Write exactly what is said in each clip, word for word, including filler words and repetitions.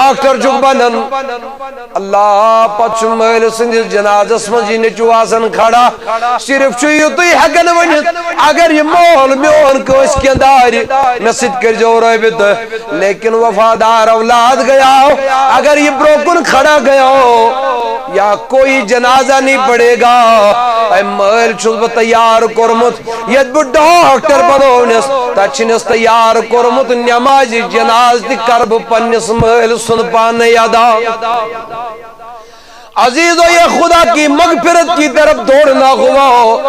Doctor چھُکھ بنان۔ اللہ، پتہٕ چھُ مٲلۍ سٕنٛدِس جنازس منٛز یہِ نیٚچوٗ آسان کھڑا۔ صرف چھُ یِتُے ہٮ۪کان ؤنِتھ، اگر یہِ مول میون کٲنٛسہِ کینٛہہ دارِ، مےٚ سۭتۍ کٔرۍزیو رٲبطہٕ۔ لیکن وفادار اولاد گیا ہو، اگر یہِ برٛونٛہہ کُن کھڑا گیا ہو، یا کوئی جنازہ نہیں پڑے گا، اے مٲلۍ چھُس بہٕ تیار کوٚرمُت، ییٚتہِ بہٕ ڈاکٹر بنوونس، تتہِ چھُنس تیار کوٚرمُت نماز جناز تہِ کرٕ بہٕ پننِس مٲلۍ سُنٛد پانے ادا۔ عزیزو، یہ خدا کی مغفرت کی طرف دوڑنا ہوا ہو۔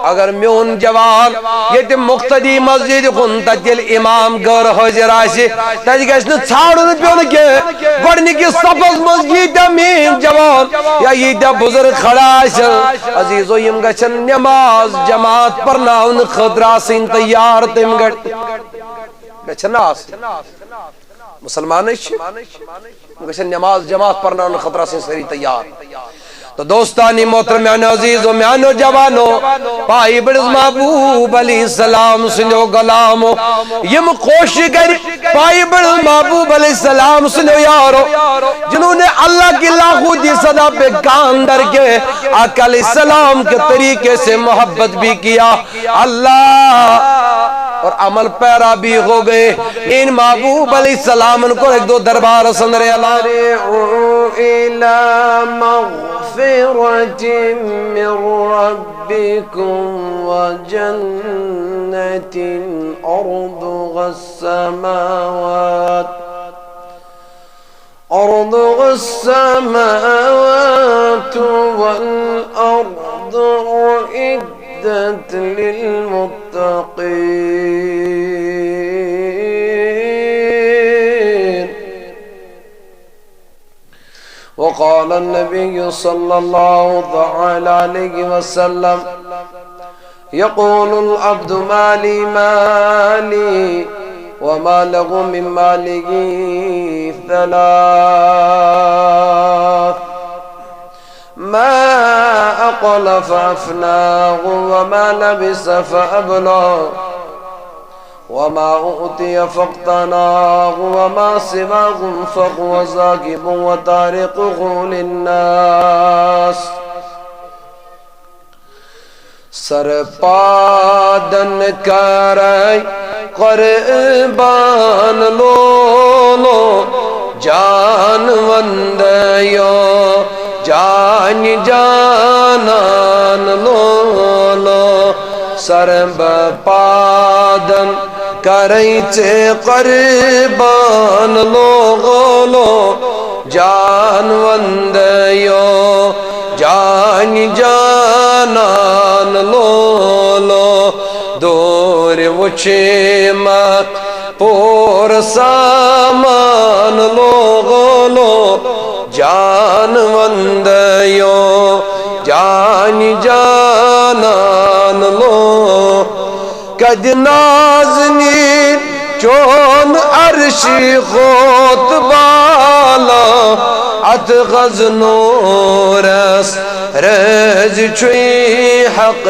اگر میون جوان ییٚتہِ مقتدی مسجد ہُنٛد تتہِ ییٚلہِ امام غٲر حٲضِر آسہِ، تتہِ گژھِ نہٕ ژھانٛڈُن پیوٚن کینٛہہ۔ گۄڈٕنِکِس صفس منٛز ییٖتیٛاہ میٲنۍ جوان یا ییٖتیٛاہ بُزرگ کھڑا آسن، عزیزو، یِم گژھن نماز جماعت پرناونہٕ خٲطرٕ آسٕنۍ تیار۔ تِم گژھِ، گژھن نہ آسٕنۍ۔ مسلمانٕے چھِ، یِم گژھن نماز جماعت پرناونہٕ خٲطرٕ آسٕنۍ سٲری تیار۔ تو دوستانی محترم، میانیو عزیزو، میانیو جوانو، پائی بڑس محبوب علیہ السلام سٕنٛدیو غلامو، یِم کوشش کرِ پائی بڑس محبوب علیہ السلام سٕنٛدیو یارو، جنہوں نے اللہ کی لاہوتی صدا پہ کان دھر کے آقا علیہ السلام کے طریقے سے محبت بھی کیا، اللہ اور عمل پیرا بھی ہو گئے۔ ان محبوب علیہ السلام کو ایک دو دربار سندرے اللہ۔ سارعوا إلى مغفرة من ربكم وجنة عرضها السماوات، عرضها السماوات والأرض أعدت للمتقين. وقال النبي صلى الله تعالى عليه وسلم: يقول العبد: ما لي، ما لي، وما له من ماله ثلاث: ما أكل فأفناه، وما لبس فأبلاه، وما أعطي فاقتناه، وما سواه فهو ذاهب وتاركه للناس. سر پادن کرے قربان لولو، جان وندیو جان جانان لولو۔ سر پادن کرے ژے قربان لولو، جان وندیو جان جانان لولو۔ دور وچھے مت پور سامان لولو، جان وندیو جان جانان لو۔ کدِ نازنین چون عرشی خوت بالا، اتھ غز نورس رٲضۍ چھُے حق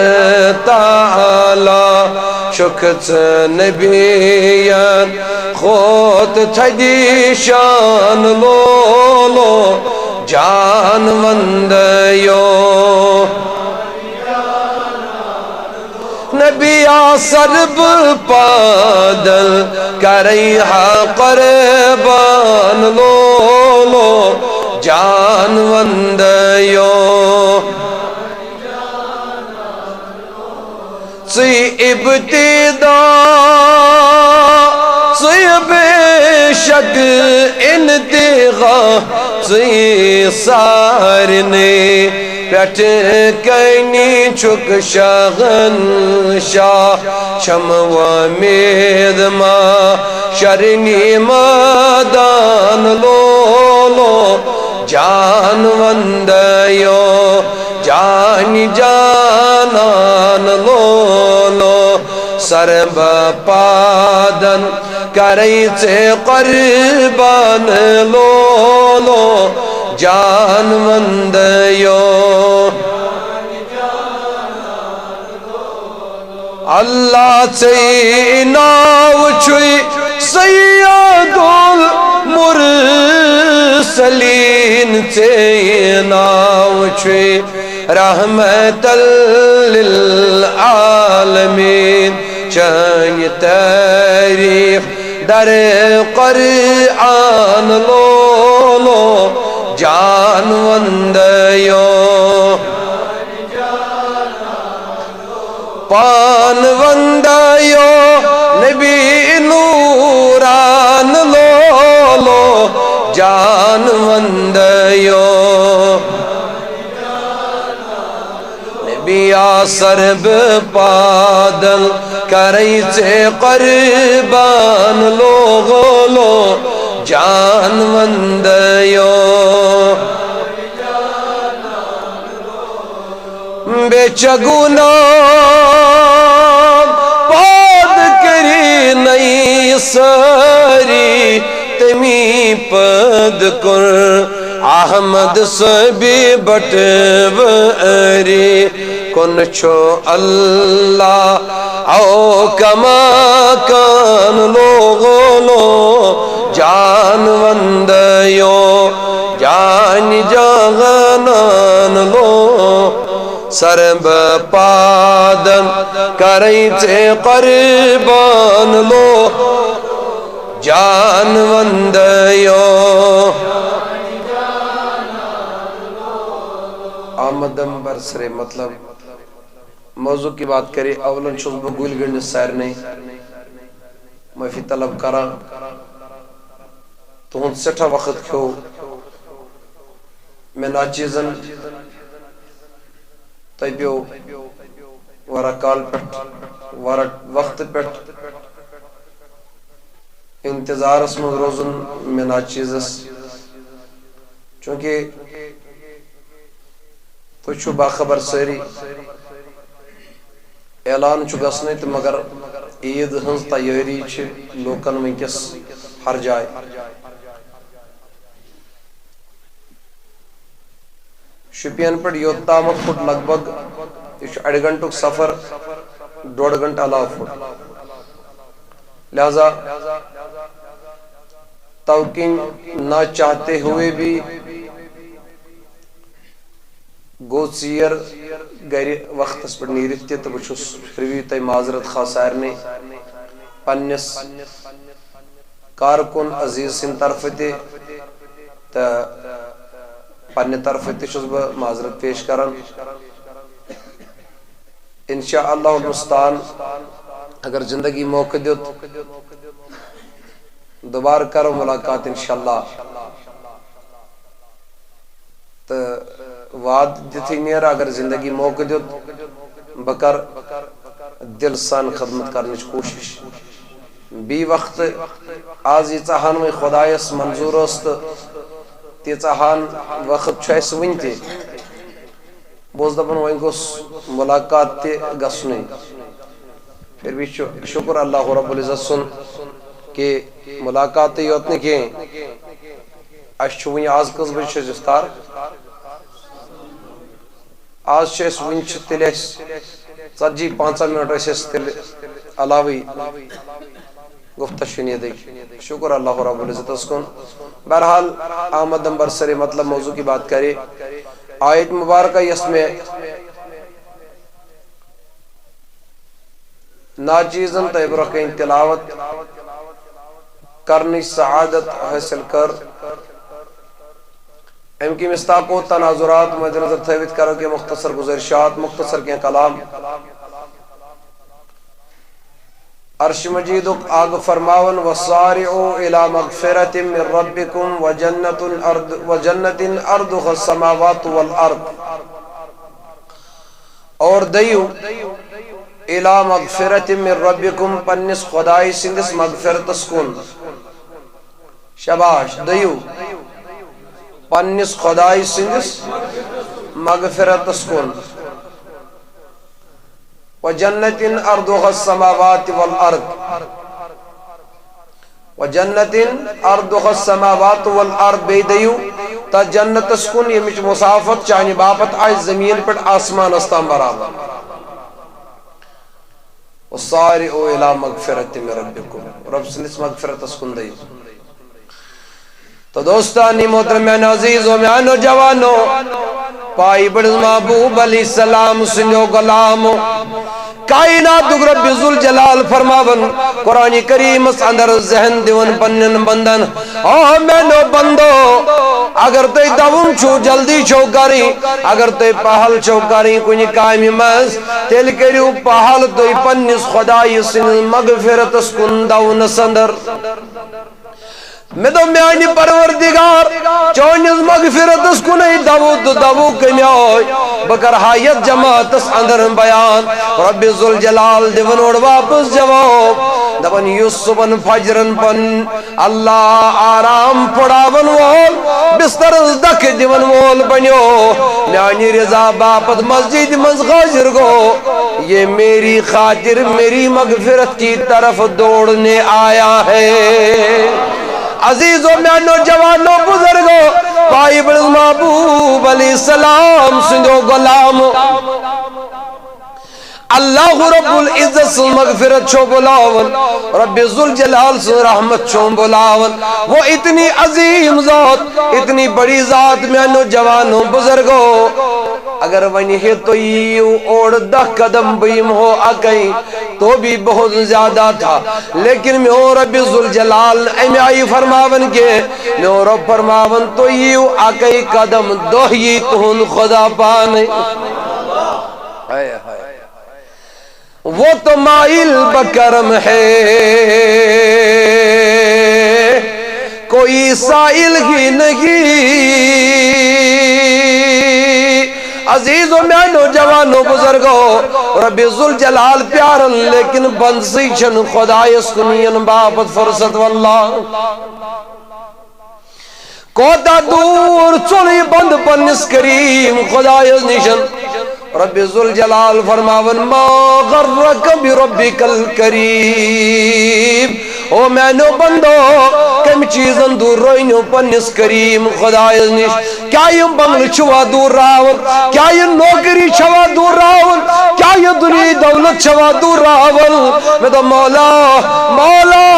تعالیٰ۔ چھُکھ ژٕ نبیَن خوت تھدِ شان لولو، جان وندیو۔ نبیا سر بہٕ پادل کرے ہا قربان لولو، جان وندیو۔ ژٕے ابتدا، ژٕے بے شک انتہا، ژٕے سارنٕے پٮ۪ٹھ کَنہِ چھُکھ شہنشاہ۔ چھم وۄمید محشرنی مٲدان لولو، جان وندیو جان جانان لولو۔ سر بہٕ پادن کرے ژے قربان لولو، جان وندیو۔ اللہ ژے ناو چھُے سید المرسلین۔ المرسلین، ژے ناو چھُے رحمت للعالمین۔ چٲنۍ تعریف در قرآن لولو جان وندیو۔ پان وندیو نبی نوران لولو جان وندیو۔ نبیا سر بہٕ پادل کرے ژے قربان لولو جان وندیو۔ بے چگونا پاد کری نئی ساری تمی پد کر احمد سبی بٹ وری کن چھو اللہ او کما کان لوگو لو جان وندیو جان جانان لو سر بہٕ پادن کرے ژے قربان لو جان وندیو۔ آمدم بر سرے مطلب موضوع کی بات کرے، اولن چھُس بہٕ گُلۍ گٔنٛڈِتھ سارنٕے معٲفی طلب کران۔ تُہُنٛد سٮ۪ٹھاہ وقت کھیوٚو مےٚ ناچیزن۔ تۄہہِ پیوٚو واریاہ کال پٮ۪ٹھ، واریاہ وقتہٕ پٮ۪ٹھ انتظارس منٛز روزُن مےٚ ناچیزس، چوٗنٛکہِ تُہۍ چھِو باخبر سٲری، اعلان چھُ گژھنٕے تہٕ مگر عیٖد ہٕنٛز تیٲری چھِ لوٗکن وٕنکیٚس ہر جایہِ۔ شوپین پٮ۪ٹھ یوٚت تامَتھ پھُٹ لگ بگ، یہِ چھُ اَڑِ گھنٹُک سفر، ڈوٚڈ گھنٹہٕ علاوٕ پھُٹ۔ لہذا توکِنۍ نہ چاہتے ہوئے بھی گوٚو ژیر گرِ وقتس پٮ۪ٹھ نیٖرِتھ تہِ، تہٕ بہٕ چھُس پھِروِتھ تۄہہِ معذرت خواہ سارنٕے پننِس کارکُن عزیز سٕنٛدِ طرفہٕ تہِ تہٕ پننہِ طرفہٕ تہِ چھُس بہٕ معذرت پیش کران۔ انشاء اللہ المستعان، اگر زندگی موقع دیُت، دوبارٕ کرو ملاقات انشاءاللہ۔ تہٕ وعدٕ دِتھٕے نیرٕ، اگر زندگی موقع دیُت، بہٕ کرٕ دِل سان خدمت کرنٕچ کوٗشِش۔ بیٚیہِ وقتہٕ از ییٖژاہ ہن وۄنۍ خۄدایس منظوٗر ٲس تہٕ تیٖژاہ ہن وقت چھُ اَسہِ وُنہِ تہِ۔ بہٕ اوسُس دَپان، وۄنۍ گوٚژھ مُلاقات تہِ گژھنُے۔ پھر بھی چھُ شُکُر اللہ رب العزت سُنٛد کہِ مُلاقاتٕے یوت نہٕ کینٛہہ، اَسہِ چھُ وُنہِ، آز کٔژ بجہِ چھُ اَسہِ اِفطار؟ آز چھِ أسۍ وُنہِ چھِ تیٚلہِ اَسہِ ژتجی پنٛژاہ مِنٹ ٲسۍ اَسہِ تیٚلہِ علاوٕے۔ گفتہ شنیدٕے۔ شکر اللہ رب العزتس کُن۔ بہرحال، آمد نمبر سرے مطلب موضوع کی بات کرے۔ آیت مبارکہ یس میں ناچیزن تۄہہِ برونٛہہ کنہِ تلاوت کرنٕچ سعادت حٲصِل کٔر، امہِ کہِ مصداق و تناظرات مد نظر تھٲوِتھ کرو کینٛہہ مختصر گزٲرشات، مختصر کینٛہہ کلام۔ عرش مجیدُک آگہٕ فرماوان، "وسارعوا الی مغفرۃ من ربکم وجنۃ ارض، وجنۃ ارضها السماوات والارض۔" اور دٔیِو الی مغفرۃ من ربکم، پننِس خدایہِ سٕنٛدِس مغفرتس کُن۔ شاباش، دٔیِو پننِس خدایہِ سٕنٛدِس مغفرتس کُن۔ وجنۃ ارضها السماوات والارض۔ وجنۃ ارضها السماوات والارض، بیٚیہِ دٔیِو تتھ جنتس کُن، ییٚمِچ مسافت چانہِ باپتھ آسہِ زمین پٮ۪ٹھ آسمانس تام برابر۔ وسارعوا الی مغفرۃ من ربکم، رب سٕنٛدِس مغفرتس کُن دٔیِو۔ تو دوستانی محترم، میانو عزیزو، میانو جوانو، پائی بڑز محبوب علیہ السلام سنجو غلامو۔ کائناتک رب ذوالجلال فرماون، قرآن کریمس اندر ذہن دیون پنن بندن، او میانو بندو، اگر تُہۍ دون چھو، جلدی چھو کریں، اگر تُہۍ پہل چھو کریں کُنہِ کامہِ منٛز، تیٚلہِ کٔرِو پہل تُہۍ پننِس خدایہِ سٕنٛدِس مغفرتس کُن دونس اندر۔ مےٚ دوٚپ، میانہِ پروردگار، چٲنِس مغفرتس کُنے دَوو تہٕ دَوو کَمہِ آے؟ بہٕ کرٕ ہا یَتھ جماعتس اندر بیان۔ رب ذوالجلال دِوان اورٕ واپس جواب، دَپان، یُس صُبحن فجرن پَن اللہ آرام پھُڑاون وول، بسترس دکھ دِوان وول بنیو، میانہِ رضا باپتھ مسجد منٛز حٲضِر گوٚو، یہ میری خاطر میری مغفرت کی طرف دوڑنے آیا ہے۔ عزیزو، میانو جوانو، بزرگو، پائی بڑز محبوب علیہ السلام سنجو غلام، اللہ رب العزت سٕنٛز مغفرت چھو بلاون، رب ذوالجلال سٕنٛز رحمت چھو بلاون۔ وہ اتنی عظیم ذات، اتنی بڑی ذات، میانو جوانو، بزرگو، اگر ونہِ ہے تُہۍ یِیِو اور دہ قدم بہٕ یِمہو اکے، تو بھی بہت زیادہ تھا۔ لیکن میون رب ذوالجلال امہِ آیہِ فرماون کہ میون رب فرماون، تُہۍ یِیِو اکے قدم، دہ یی تُہُنٛد خدا پانے۔ ہائے ہائے۔ وہ تو مائل بکرم ہے، کوئی سائل ہی نہیں۔ عزیزو، میانو جوانو، بزرگو، رب ذوالجلال پیارن، لیکن بندسٕے چھن خدایس کُن یِن باپتھ فرصت۔ واللہ، کوتاہ دوٗر ژوٚل یہِ بنٛدٕ پننِس کریم خدایس نِشن۔ رب ذوالجلال فرماون، ما غرک بربک الکریم۔ او میانیو بندو، کمہِ چیٖزن دوٗر رٲونیو پننِس کریم خدایس نِش؟ کیا یِم بنگلہٕ چھِوا دوٗر راوان؟ کیا یہِ نوکری چھوا دوٗر راوان؟ کیا یہِ دُنیاہی دولت چھوا دوٗر راوان؟ مےٚ دوٚپ، مولا، مولا،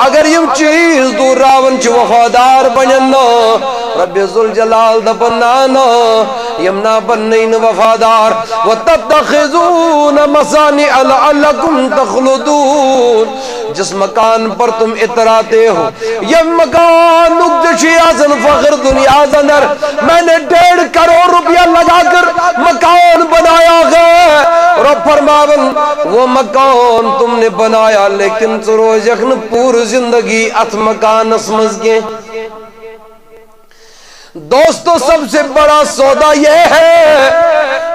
اگر یِم چیٖز دوٗر راوان چھِ وفادار بنن نہٕ۔ رب ذوالجلال دپان، نا، نا، یِم نا بننٕے نہٕ وفادار۔ وتتخذون مصانع لعلکم تخلدون۔ جس مکان پر تم اتراتے ہو، یہ مکان نقطہ شیعہ زن فخر دنیا زندر، میں نے ڈیڑھ کروڑ روپیہ لگا کر مکان بنایا ہے۔ رب فرماون، وہ مکان تم نے بنایا، لیکن ژٕ روزکھ نہٕ پوٗرٕ زندگی اتھ مکانس منٛز کینٛہہ۔ دوستو، سب سے بڑا سودا یہ ہے،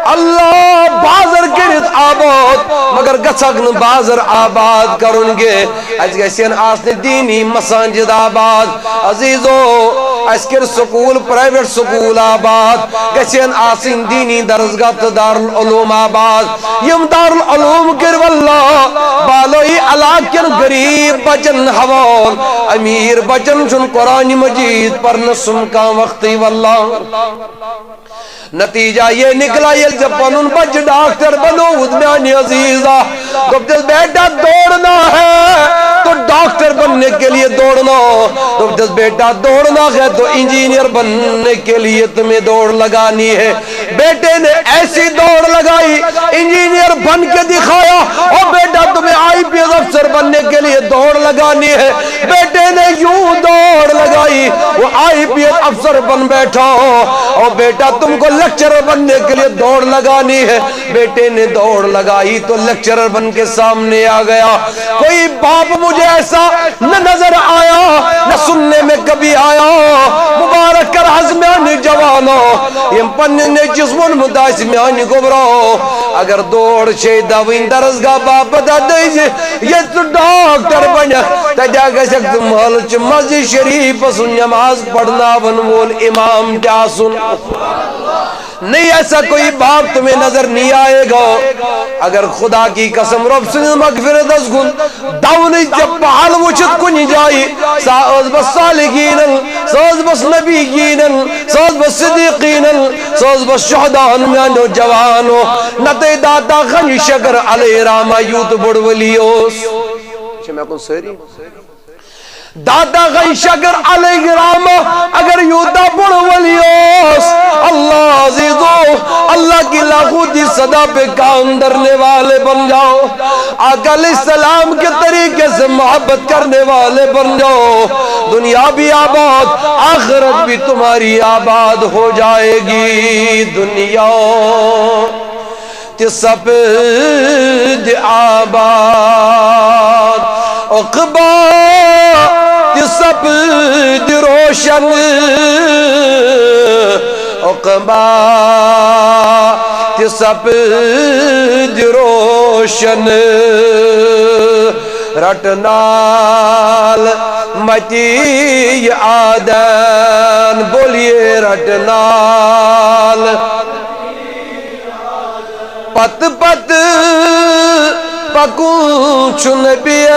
اللہ بازر کٔرِتھ آباد، مگر گژھکھ نہٕ بازر آباد کرُن کینٛہہ۔ اسہِ گژھن آسنہِ دینی مساجد آباد۔ عزیزو، اسہِ کٔرۍ سکول، پرائیویٹ سکول آباد۔ گژھن آسٕنۍ دینی درسگاہ تہٕ دارالعلوم آباد۔ یِم دارالعلوم کٔرۍ واللہ بالٲیی علاقہٕ کٮ۪ن غریب بچن حوال۔ امیر بچن چھُنہٕ قرآن مجید پرنس سُنٛد کانٛہہ وقتٕے واللہ۔ نتیجہ یہ نکلا، ییٚلہِ ژےٚ پنُن بچہِ ڈاکٹر بنووُتھ، میانہِ عزیزا، دوٚپتس، بیٹا، دوڑنا ہے تو ڈاکٹر بننے کے لیے دوڑنا۔ دوٚپتس، بیٹا، دوڑنا ہے تو انجینئر بننے کے لیے تمہیں دوڑ لگانی ہے۔ بیٹے نے ایسی دوڑ لگائی، انجینئر بن کے دکھایا۔ او بیٹا، تمہیں آئی پی ایس افسر بننے کے لیے دوڑ لگانی ہے۔ بیٹے نے یوں دوڑ لگائی، وہ آئی پی ایس افسر بن بیٹھا۔ او بیٹا، تم کو لیکچرر بننے کے لیے دوڑ لگانی ہے۔ بیٹے نے دوڑ لگائی تو لیکچرر بن کے سامنے آ گیا۔ کوئی باپ مجھے ایسا نہ نظر آیا، نہ سننے میں کبھی آیا۔ مبارک کر حض میانہِ جوانو، یم پننہِ نیٚچوِس ووٚنمُت آسہِ، میانہِ گوٚبرو، اگر دوڑ چھے دوٕنۍ درسگاہ باپتھ، اَدٕ ٲسۍ زِ ییٚتہِ ژٕ ڈاکٹر بنکھ، تتہِ گژھکھ ژٕ محلہٕ چہِ مسجد شریفس سُنٛد نماز پرناون وول امام تہِ آسُن۔ نہیں ایسا کوئی باپ تمہیں نظر نہیں آئے گا۔ اگر خدا کی قسم رب سٕنٛدِس مغفرتس کُن دونٕچ ژےٚ پہل وٕچھِتھ کُنہِ جایہِ، سۄ ٲس بس صالحیٖنن، سۄ ٲس بس نبیٖنن، سۄ ٲس بس صدیٖقیٖنن، سۄ ٲس بس شہداہن، میانیو جوانو۔ نتہٕ داتا غنی شکر علیہ رحمہ یوٗت بوٚڑ ؤلی اوس۔ یہِ چھِ مےٚ کُن سٲری۔ داتا غی شکر علیہ الرحمہ اگر یوتا بڑ ولی اوس، اللہ عزیزو، اللہ کی لاہوتی صدا پہ کام دھرنے والے بن جاؤ، آقا علیہ السلام کے طریقے سے محبت کرنے والے بن جاؤ، دنیا بھی آباد، آخرت بھی تمہاری آباد ہو جائے گی۔ دنیا تہِ سپد آباد، عقبا تہِ سپد روشن، عقبا تہِ سپد روشن۔ رٹنال متی آدن، بولیے رٹنال۔ پتہٕ پتہٕ پکُن چھُنہٕ بیٚیَس،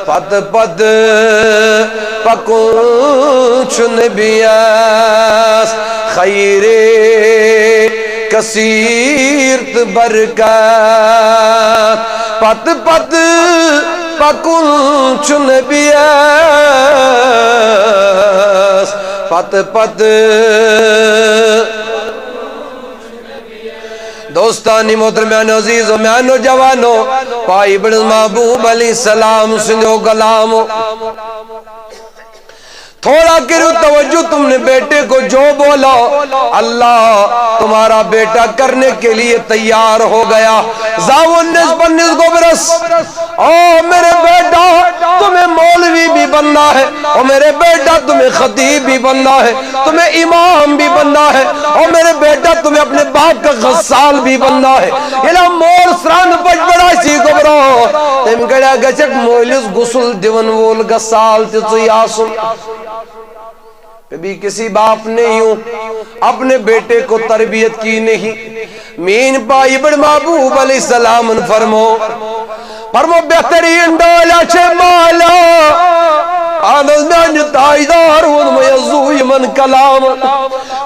پتہٕ پتہٕ پکُن چھُنہٕ بیٚیَس۔ خیرے کثیر تہٕ برکت، پتہٕ پتہٕ پکُن چھُنہٕ بیٚیَس، پتہٕ پتہٕ۔ دوستانی محترم، میانو عزیزو، میانو جوانو، پائی بڑ محبوب علیہ السلام سندو غلامو، تھوڑا کرو توجہ، تم نے بیٹے کو جو بولا، اللہ تمہارا بیٹا کرنے کے لیے تیار ہو گیا۔ زاون نس پنس گوبرس، او میرے بیٹا، تمہیں مولوی بھی بننا ہے، او میرے بیٹا، تمہیں خطیب بھی بننا ہے، تمہیں امام بھی بننا ہے، او میرے بیٹا، تمہیں اپنے باپ کا غسال بھی بننا ہے۔ ییٚلہِ مول سرٛان پچ پڑا سی گوبرو، تم گڑا گژھکھ مٲلِس غسل دِوَن وول غسال تہِ ژٕے آسُن۔ کبھی کسی باپ نے یوں اپنے بیٹے کو تربیت کی نہیں۔ مین پائی بڑ محبوب علیہ السلام فرمو، فرمو بہترین ڈالیا چھے مالا۔ اہن حظ، میانہِ تاجدار ووٚنمَے حظ زُو یِمن کلام۔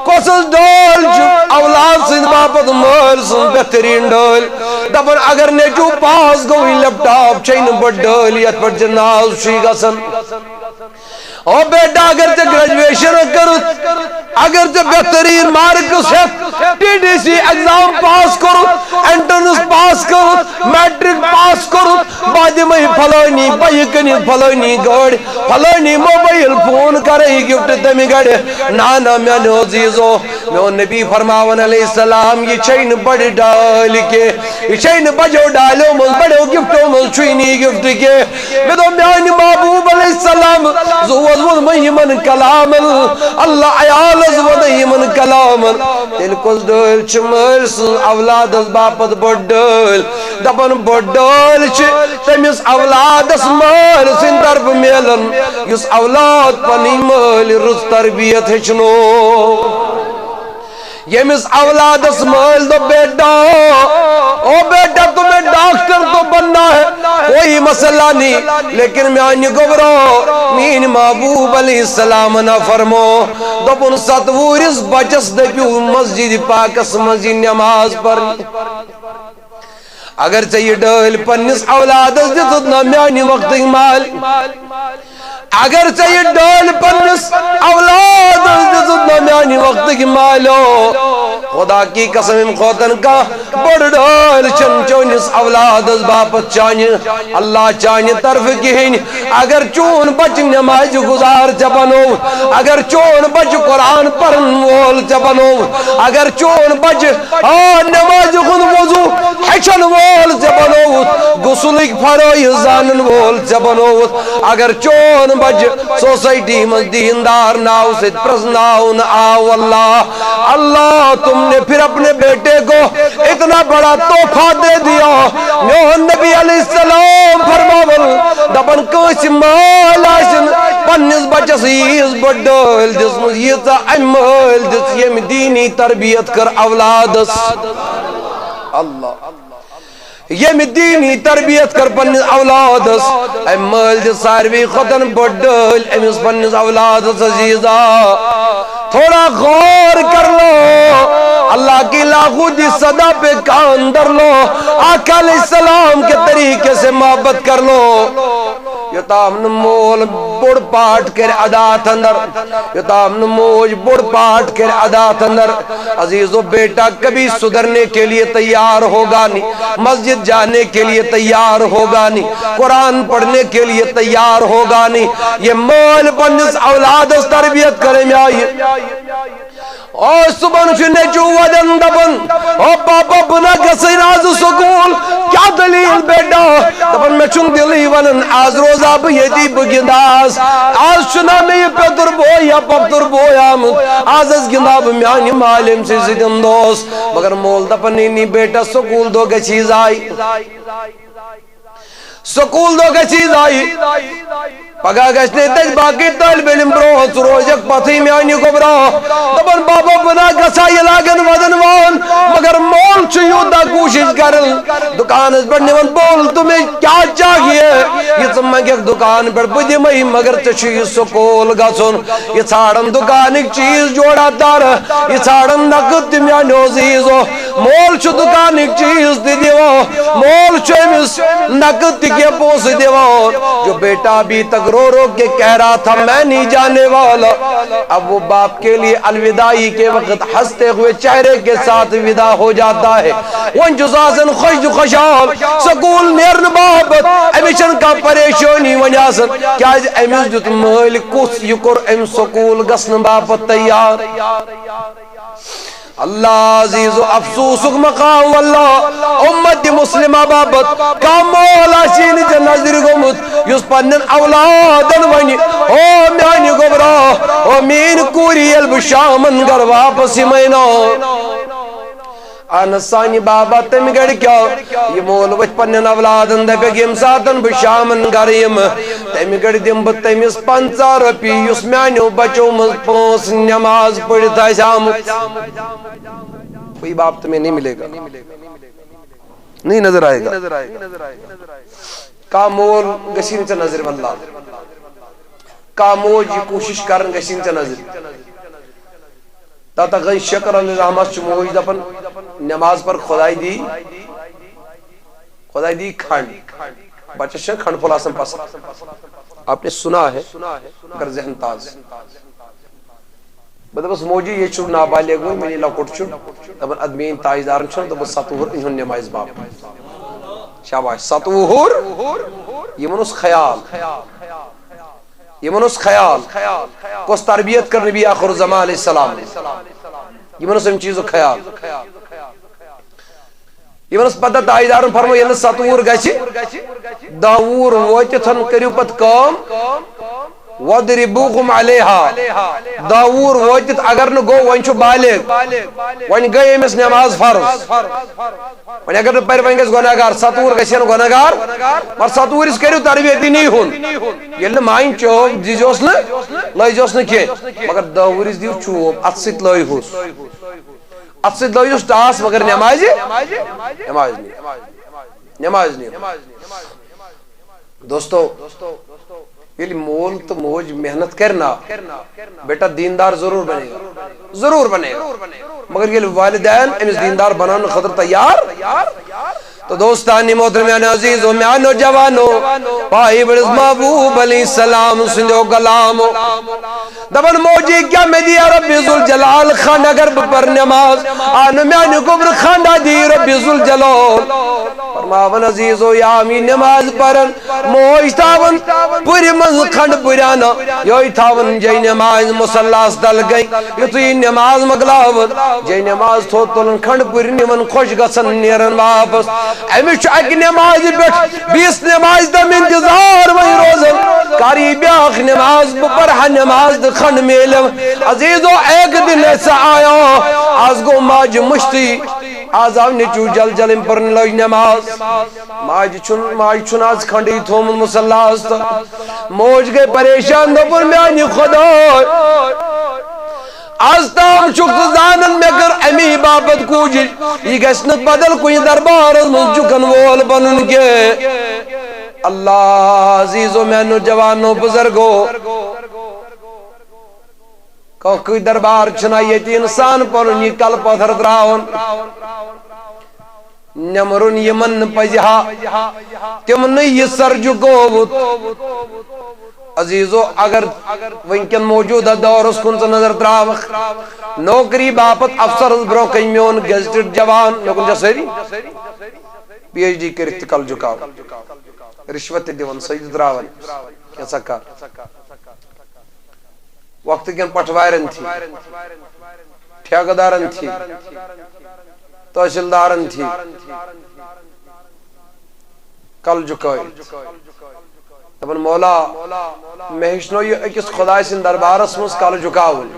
کۄس حظ ڈٲلۍ چھِ اولاد سٕنٛدِ باپتھ مٲلۍ سٕنٛز بہترین ڈٲلۍ؟ دپان اگر نیٚچو پاس گوٚو، یہِ لیپ ٹاپ چھے نہٕ بٔڑ ڈٲلۍ یتھ پٮ۪ٹھ ژےٚ ناز چھُے گژھان۔ او بیٹا، اگر ژےٚ گریجویشن کٔرٕتھ، اگر ژےٚ بہترین مارکس ہیٚتھ، T D C exam pass کوٚرُتھ، انٹرنس پاس کوٚرُتھ، میٹرک پاس کوٚرُتھ، بہٕ دِمے فلٲنی بایک أنِتھ، فلٲنی گٲڑۍ، فلٲنی موبایل فون کرے گفٹ تمہِ گڑِ۔ نا نا میانیو عزیزو، میون نبی فرماوان علیہ السلام، یہِ چھے نہٕ بڑِ ڈٲلۍ کینٛہہ، یہِ چھے نہٕ بجو ڈالیو منٛز، بڑیو گفٹو منٛز چھُے نہٕ یہِ گفٹ کینٛہہ۔ مےٚ دوٚپ، میانہِ محبوب علیہ السلام زُوَس ووٚنمَے یِمَن کلامَن، اللہ عیالَس ووٚنمَے یِمَن کلامَن۔ تیٚلہِ کۄس ڈٲلۍ چھِ مٲلۍ سٕنٛز اولادَس باپتھ بٔڑ ڈٲلۍ؟ دَپان، بٔڑ ڈٲلۍ چھِ تٔمِس اولادَس مٲلۍ سٕنٛدِ طرفہٕ میلان، یُس اولاد پنٕنۍ مٲلۍ رٕژ تربیت ہیٚچھنو۔ ییٚمِس اولادس مٲلۍ دوٚپ، بیٹا، او بیٹا، تمہیں ڈاکٹر تو بننا ہے، کوئی مسئلہ نہیں، لیکن میانہِ گوبرو، میٲنۍ محبوب علیہ السلام نہ فرمو، دوٚپُن، ستوُہرِس بچس دٔپِو مسجد پاکس منٛز یہِ نماز پرنہِ۔ اگر ژےٚ یہِ ڈٲلۍ پننِس اولادس دِژٕتھ نا میانہِ وقتٕکۍ مالۍ، اگر ژےٚ یہِ ڈٲلۍ پننِس اولادس دِژٕتھ نا میانہِ وقتٕکۍ مالیو، خدا کی قسم، امہِ کھۄتن کانٛہہ بٔڑ ڈٲلۍ چھَنہٕ چٲنِس اولادس باپتھ چانہِ اللہ چانہِ طرفہٕ کِہیٖنۍ۔ اگر چون بچہِ نمازِ گُزار ژےٚ بنووُتھ، اگر چون بچہِ قرآن پرن وول ژےٚ بنووُتھ، اگر چون بچہِ آ نمازِ ہُنٛد وضو ہیٚچھن وول ژےٚ بنووُتھ، غسلٕکۍ فرٲیض زانن وول ژےٚ بنووُتھ، اگر چون بچہِ سوسائٹی منٛز دیندار ناو سۭتۍ پرزناونہٕ آو، اللہ، اللہ، تم نے پھر اپنے بیٹے کو اتنا بڑا تحفہ دے دیا۔ میون نبی علیہ السلام فرماون، دپن کٲنٛسہِ مٲلۍ آسن پننِس بچس ییٖژ بٔڑ ڈٲلۍ دِژمٕژ، ییٖژاہ أمۍ مٲلۍ دِژ، ییٚمۍ دیٖنی تربیت کٔر اولادس۔ اللہ۔ ییٚمہِ دیٖنی تربیت کٔر پننِس اولادس، أمۍ مٲلۍ دِژ ساروی کھۄتن بٔڑ ڈٲلۍ أمِس پننِس اولادس عزیزا۔ تھوڑا غور کر لو، اللہ کی لاہوتی صدا پہ کان دھر لو، آقا علیہ السلام کے طریقے سے محبت کر لو۔ یوتام نہٕ مول بوٚڑ پاٹھ کرِ ادا اتھ اندر، یوتام نہٕ موج بوٚڑ پاٹھ کرِ ادا اتھ اندر، عزیزو، بیٹا کبھی سدھرنے کے لیے تیار ہوگا نہیں، مسجد جانے کے لیے تیار ہوگا نہیں، قرآن پڑھنے کے لیے تیار ہوگا نہیں۔ یہ مول پننس اولادس تربیت کرن آیہِ۔ او صبحن چھُ نیٚچو ودان دپان، او پاپا، بہٕ نہ گژھے نہٕ آز سکوٗل۔ کیٛاہ دٔلیٖل بیٹا؟ دپان، مےٚ چھُنہٕ دِلٕے ونان، آز روزا بہٕ ییٚتی، بہٕ گِنٛداس۔ آز چھُنہ مےٚ یہِ پیٚتُر بوے یا پۄپھتُر بوے آمُت، آز حظ گِنٛدہا بہٕ میانہِ مالہِ أمۍ سٕے سۭتۍ دوس۔ مگر مول دپان، نی نی بیٹا، سکوٗل دۄہ گژھی ضایع۔ سکوٗل دۄہ گژھی ضایع۔ پگاہ گژھِ نہٕ تتہِ باقٕے طٲلبہِ علم برونٛہہ، ژٕ روزکھ پتھٕے میانہِ گوٚبرا۔ دپان، بابا، بہٕ نہ گژھٕ ہا، یہِ لاگن ودن وان۔ مگر مول چھُ یوٗتاہ کوٗشِش کران، دُکانس پٮ۪ٹھ نِوان، بول، تمہیں کیا چاہیے؟ یہِ ژٕ منگکھ دُکان پٮ۪ٹھ، بہٕ دِمے، مگر ژےٚ چھُے یہِ سکوٗل گژھُن۔ یہِ ژھانڈان دُکانٕکۍ چیٖز جوڑا دار، یہِ ژھانڈان نقد تہِ میانیو عزیزو۔ مول چھُ دُکانٕکۍ چیٖز تہِ دِوان، مول چھُ أمِس نقد تہِ کینٛہہ پونٛسہٕ دِوان۔ جو بیٹا ابھی تک رو رو کے کہہ رہا تھا، میں نہیں جانے والا، اب وہ باپ کے لیے الوداعی کے وقت ہنستے ہوئے چہرے کے ساتھ ودا ہو جاتا ہے۔ وۄنۍ چھُ سُہ آسان خۄش تہٕ خۄشحال سکوٗل نیرنہٕ باپتھ، أمِس چھَنہٕ کانٛہہ پریشٲنی وۄنۍ آسان، کیٛازِ أمِس دیُت مٲلۍ کُس، یہِ کوٚر أمۍ سکوٗل گژھنہٕ باپتھ تیار۔ اللہ عزیز و افسوسک مقام واللہ، امت مسلمہ باپتھ کانٛہہ مول آسی نہٕ ژےٚ نظرِ گوٚمُت یُس پننٮ۪ن اولادن ونہِ، او میانہِ گوٚبرا، او میٲنۍ کوٗرِ، ییٚلہِ بہٕ شامن گرٕ واپس یِمے نا۔ اہن سانہِ بابا، تمہِ گرِ کیٛاہ؟ یہِ مول وۄتھِ پننٮ۪ن اولادن دپٮ۪کھ، ییٚمہِ ساتن بہٕ شامن گرٕ یِمہٕ، تمہِ گرِ دِمہٕ بہٕ تٔمِس پنژاہ رۄپیہِ، یُس میانیو بچو منٛز پانٛژھ نماز پٔرِتھ آسہِ آمُت۔ کوئی باپ تمہیں نہیں ملے گا، نہیں نظر آئے گا۔ کانٛہہ مول گژھی نہٕ ژےٚ نظرِ واللہ۔ کانٛہہ موج یہِ کوٗشِش کرن گژھی نہٕ ژےٚ نظرِ۔ تتغی شکر علی رحمت چھُ موج دپان، نماز پر خداے دی، خداے دی کھنڈ۔ بچس چھنہٕ کھنڈ پھوٚل آسان پسند۔ آپ نے سنا ہے، کر ذہن تاز۔ بہٕ دپس، موجی، یہِ چھُ نابالغ وۄنۍ، وۄنۍ لۄکُٹ چھُ۔ دپان، ادٕ میٲنۍ تاجدارن چھُنہٕ، دوٚپُس، ستوُہُر أنۍ ہُن نمازِ باپتھ۔ شاباش، ستوُہُر۔ یِمن اوس خیال۔ یِمن اوس خیال۔ کۄس تربیت کٔر نبی آخر الزمان علیہ السلام؟ یِمن اوس امہِ چیٖزُک خیال۔ یِمن ٲس پتہ، تاجدارن فرموو، ییٚلہِ ستوُہُر گژھِ، دَہ وُہُر وٲتِتھ کٔرِو پتہٕ کٲم، وَاضْرِبُوهُمْ عَلَيْهَا۔ دَہ وُہُر وٲتِتھ اگر نہٕ گوٚو، وۄنۍ چھُ بالغ، وۄنۍ گٔے أمِس نماز فرض۔ وۄنۍ اگر نہٕ پرِ، وۄنۍ گژھِ گۄناہ گار، ستوُہُر گژھِ ہا نہٕ گۄناہ گار، مگر ستوُہرِس کٔرِو تربیت دِنی ہُنٛد۔ ییٚلہِ نہٕ مانہِ، چوب دیٖزیوس نہٕ، لٲزیوس نہٕ کینٛہہ، مگر دَہ وُہرِس دِیِو چوب، اتھٕ سۭتۍ لٲیہوس۔ اتھ سۭتۍ لٲگِو ٹاس، مگر نمازِ، نماز نہیں، نماز نہیں۔ دوستو، ییٚلہِ مول تہٕ موج محنت کرِ نا، بیٹا دیندار ضرور بنے گا، ضرور بنے گا۔ مگر ییٚلہِ والدین أمِس دیندار بناونہٕ خٲطرٕ تیار، تہٕ دوستان محترم، میانیو عزیزو، میانیو جوانو، پائی بڑس محبوب علیہ السلام سٕنٛدیو غلامو۔ دپان، موجی، کیا مےٚ دِیا رب ذوالجلال کھنڈ اگر بہٕ پرٕ نماز؟ آ نہٕ میانہِ گوٚبرٕ کھنڈا دی رب ذوالجلال۔ فرماوان، عزیزو، یا یہِ نماز پرن، موج تھاوان پُرِ منٛز کھنڈ پُرانہ، یہے تھاوان جے نماز مصلاس تل گٔے۔ یُتھُے یہِ نماز مۄکلاوان، جے نماز تھوٚد تُلان، کھنڈ پُرِ نِوان، خۄش گژھان، نیران واپس۔ أمِس چھُ اکہِ نمازِ پٮ۪ٹھ بیٚیِس نمازِ تام انتظار وۄنۍ روزان، کر یی بیٛاکھ نماز، بہٕ پرٕ ہا نماز تہٕ کھنڈ میلٮ۪م۔ عزیزو، ایک دن ایسا آیا، آز گوٚو ماجہِ مٔشتٕے، آز آو نیٚچوٗ جل جل، أمۍ پٔر نہٕ لٲج نماز۔ ماجہِ چھُنہٕ، ماجہِ چھُنہٕ آز کھنڈٕے تھوٚومُت مصلاہس تہٕ۔ موج گٔے پریشان، دوٚپُن، میانہِ خۄداے، از تام چھُکھ ژٕ زانان، مےٚ کٔر اَمی باپتھ کوٗشِش، یہِ گژھِ نہٕ بدل کُنہِ دربارس منٛز جُکن وول بنُن کینٛہہ۔ اللہ عزیزو، میانیو جوانو، بزرگو، کانٛہہ کُے دربار چھُنہ ییٚتہِ اِنسان پنُن یہِ کلہٕ پتھر ترٛاوان۔ نٮ۪مرُن یِمن نہٕ پزِ ہا، تِم نہٕ یہِ سر جُکووُت۔ عزیزو، اگر وٕنکٮ۪ن موجودہ دورس کُن ژٕ نظر ترٛاوکھ، نوکری باپتھ افسرس برونٛہہ کنہِ میون گیزٹڈ جوان، مےٚ کُن چھا سٲری پی ایچ ڈی کٔرِتھ تہِ کلہٕ جُکاوان، رِشوت تہِ دِوان، سجدٕ ترٛاوان، کینٛژھا کر۔ وقتہٕ کٮ۪ن پٹھوارٮ۪ن تھی، ٹھیکہٕ دارن تھی، تحصیلدارن تھی کلہٕ جُکٲوِتھ۔ دپان، مولا، مےٚ ہیٚچھنو یہِ أکِس خۄداے سٕنٛدِ دربارس منٛز کلہٕ جُکاوُن۔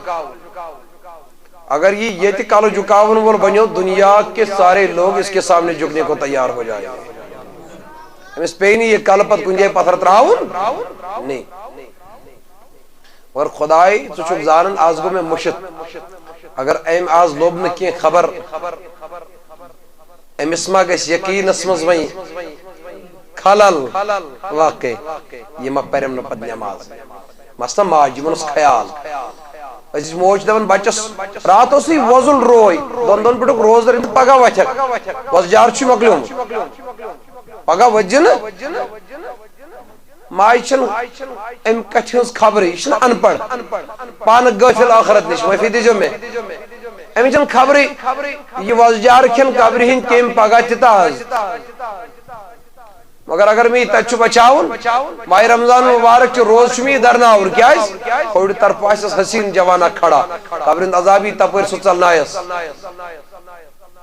اگر یہِ ییٚتہِ کلہٕ جُکاوُن وول بنیو، دُنیا کے سارے لوگ اس کے سامنے جھکنے کو تیار ہو جائیں گے۔ أمِس پیٚیہِ نہٕ یہِ کلہٕ پتہٕ کُنہِ جایہِ پتھر ترٛاوُن۔ نہیں۔ مگر خۄداے، ژٕ چھُکھ زانان، از گوٚو مےٚ مُشِتھ۔ اگر أمۍ از لوٚب نہٕ کینٛہہ، خبر أمِس ما گژھِ یقیٖنس منٛز وۄنۍ خلل۔ واقعی، یہِ ما پرٮ۪م نہٕ پتہٕ نٮ۪ماز؟ مثلاً ماجہِ، یِمن اوس خیال۔ أزِچ موج چھِ دپان بچس، راتھ اوسُے وۄزُل روے، دۄن دۄن پٮ۪ٹھُک روزدر، یِم پگاہ وۄتھکھ، وۄزجار چھُے مۄکلیومُت، پگاہ وۄتھزِ نہٕ۔ ماجہِ چھنہٕ امہِ کتھِ ہٕنٛز خبرٕے، یہِ چھنہٕ ان پڑھ، پانہٕ غٲفِل ٲخرت نِش، معٲفی دیٖزیو مےٚ۔ أمِس چھنہٕ خبرٕے، یہِ وۄزجار کھٮ۪ن قبرِ ہٕنٛدۍ کیٚمۍ پگاہ تہِ تاز۔ مگر اگر مےٚ یہِ تتہِ چھُ بچاوُن، ماہِ رمضان مبارک چہِ روزٕ چھُ مےٚ یہِ درناوُن۔ کیازِ؟ کھوورِ طرفہٕ آسٮ۪س حسیٖن جوانا کھڑا، قبرِ ہُنٛد عذاب یی تپٲرۍ سُہ ژلنایس۔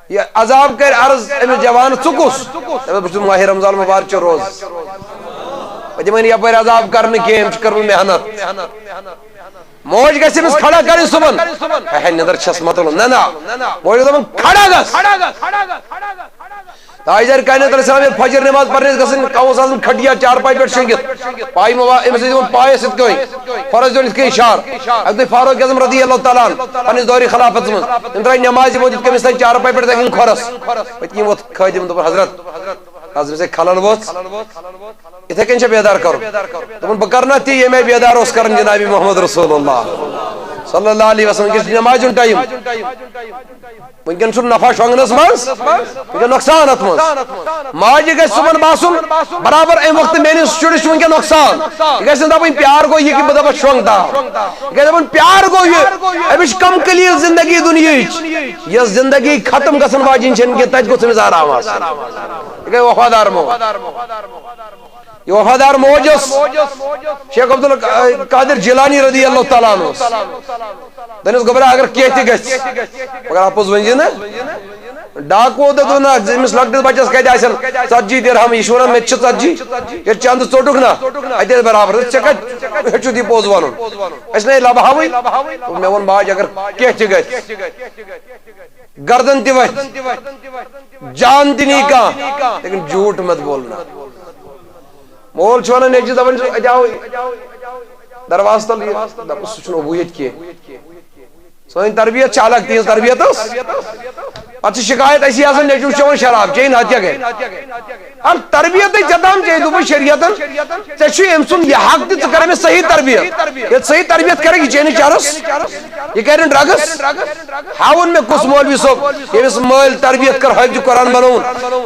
یہِ عذاب کرِ عرض، أمِس جوان، ژٕ کُس؟ دپہِ، بہٕ چھُس ماہِ رمضان مبارک چہِ روزٕ۔ بہٕ دِمے نہٕ یپٲرۍ عذاب کرنہٕ کینٛہہ، أمۍ چھِ کٔرمٕژ محنت۔ موج گژھِ أمِس کھڑا کرٕنۍ صُبحن۔ ہے، ہے، نٮ۪دٕر چھس متُل۔ نہ، نہ۔ موج گژھِ دپُن، کھڑا گژھ۔ تاجدار کائنات علیہ السلام ییٚلہِ فجر نماز پرنہِ ٲسۍ گژھان، کانٛہہ اوس آسان کھٹیا چارپاے پٮ۪ٹھ شۄنٛگِتھ۔ پایہِ مہ وا-، أمِس ٲسۍ دِوان پایس یِتھ کٔنۍ، کھۄرس دِوان یِتھ کٔنۍ اشارٕ۔ اکہِ دۄہ فاروق اعظم رضی اللہ تعالیٰ عنہ پننِس دورِ خلافت منٛز، تٔمۍ درٛاے نمازِ موٗجوٗب، تٔمِس تھٲے چارپاے پٮ۪ٹھ یِتھ کٔنۍ کھۄرس۔ پتہٕ یِم ووٚتھ خٲدِم، دوٚپُن، حضرت، از أمِس ہے خلل ووٚتھ۔ یِتھے کٔنۍ چھا بیدار کرُن؟ دوٚپُن، بہٕ کرٕ نا تی، ییٚمہِ آیہِ بیدار اوس کران جناب محمد رسول اللہ صلی اللہ علیہ وسلم۔ وٕنکیٚس چھُ نمازِ ہُنٛد ٹایم۔ وٕنکیٚن چھُ نفع شۄنٛگنس منٛز، وٕنکیٚن نۄقصان اتھ منٛز۔ ماجہِ گژھِ صُبحن باسُن، برابر امہِ وقتہٕ میٲنِس شُرِس چھُ وٕنکیٚن نۄقصان۔ یہِ گژھِ نہٕ دپٕنۍ، پیار گوٚو یہِ کہِ بہٕ دپس شۄنٛگ تام۔ یہِ گژھِ دپُن، پیار گوٚو یہِ، أمِس چھِ کم قلیل زندگی دُنیہٕچ۔ یۄس زندگی ختم گژھن واجِنۍ چھنہٕ کینٛہہ، تتہِ گوٚژھ أمِس آرام آسُن۔ یہِ گٔے وفادار موج۔ یہِ وفادار موج ٲس شیخ عبدالقادر جیلانی رضی اللہ تعالیٰ عنہ اوس۔ دٔپنَس، گوٚبرا، اگر کینٛہہ تہِ گژھِ، مگر اپُز ؤنۍ زِ نہٕ۔ ڈاکو دوٚپ، نہ، أمِس لۄکٹِس بچس کتہِ آسن ژتجی درہم، یہِ چھُ ونان، مےٚ تہِ چھِ ژتجی۔ ییٚلہِ چندٕ ژوٚٹُکھ نہ، اتے ٲسۍ برابر۔ ژےٚ کتہِ ہیٚچھُتھ یہِ پوٚز ونُن؟ أسۍ نے لبہاوٕے۔ مےٚ ووٚن، ماجہِ، اگر کینٛہہ تہِ گژھِ، گردن تہِ وتھِ، جان تہِ نی کانٛہہ، لیکن جھوٹ مت بولنا۔ مول چھُ ونان نیٚچوِس، دپان چھُس، اتہِ آو دروازٕ تل یہِ، دپُس، سُہ چھُنہٕ ابوٗ ییٚتہِ کینٛہہ۔ سٲنۍ تربیت چھِ الگ، تِہنٛز تربیت ٲس۔ پتہٕ چھِ شکایت، اسی آسان نیٚچوِس چٮ۪وان شراب، چیٚیہِ نہٕ، اتھ کیٛاہ گٔے؟ ار تربیتٕے ژےٚ تام چیٚیہِ، دوٚپُس شریعتن، ژےٚ چھُے أمۍ سُنٛد یہِ حق تہِ، ژٕ کر أمِس صحیح تربیت۔ ییٚلہِ صحیح تربیت کرکھ، یہِ چیٚیہِ نہٕ چرس، یہِ کرِ نہٕ ڈرگس۔ ہاوُن مےٚ کُس مولوی صٲب، ییٚمِس مٲلۍ تربیت کٔر، حٲفظ قرآن بنووُن،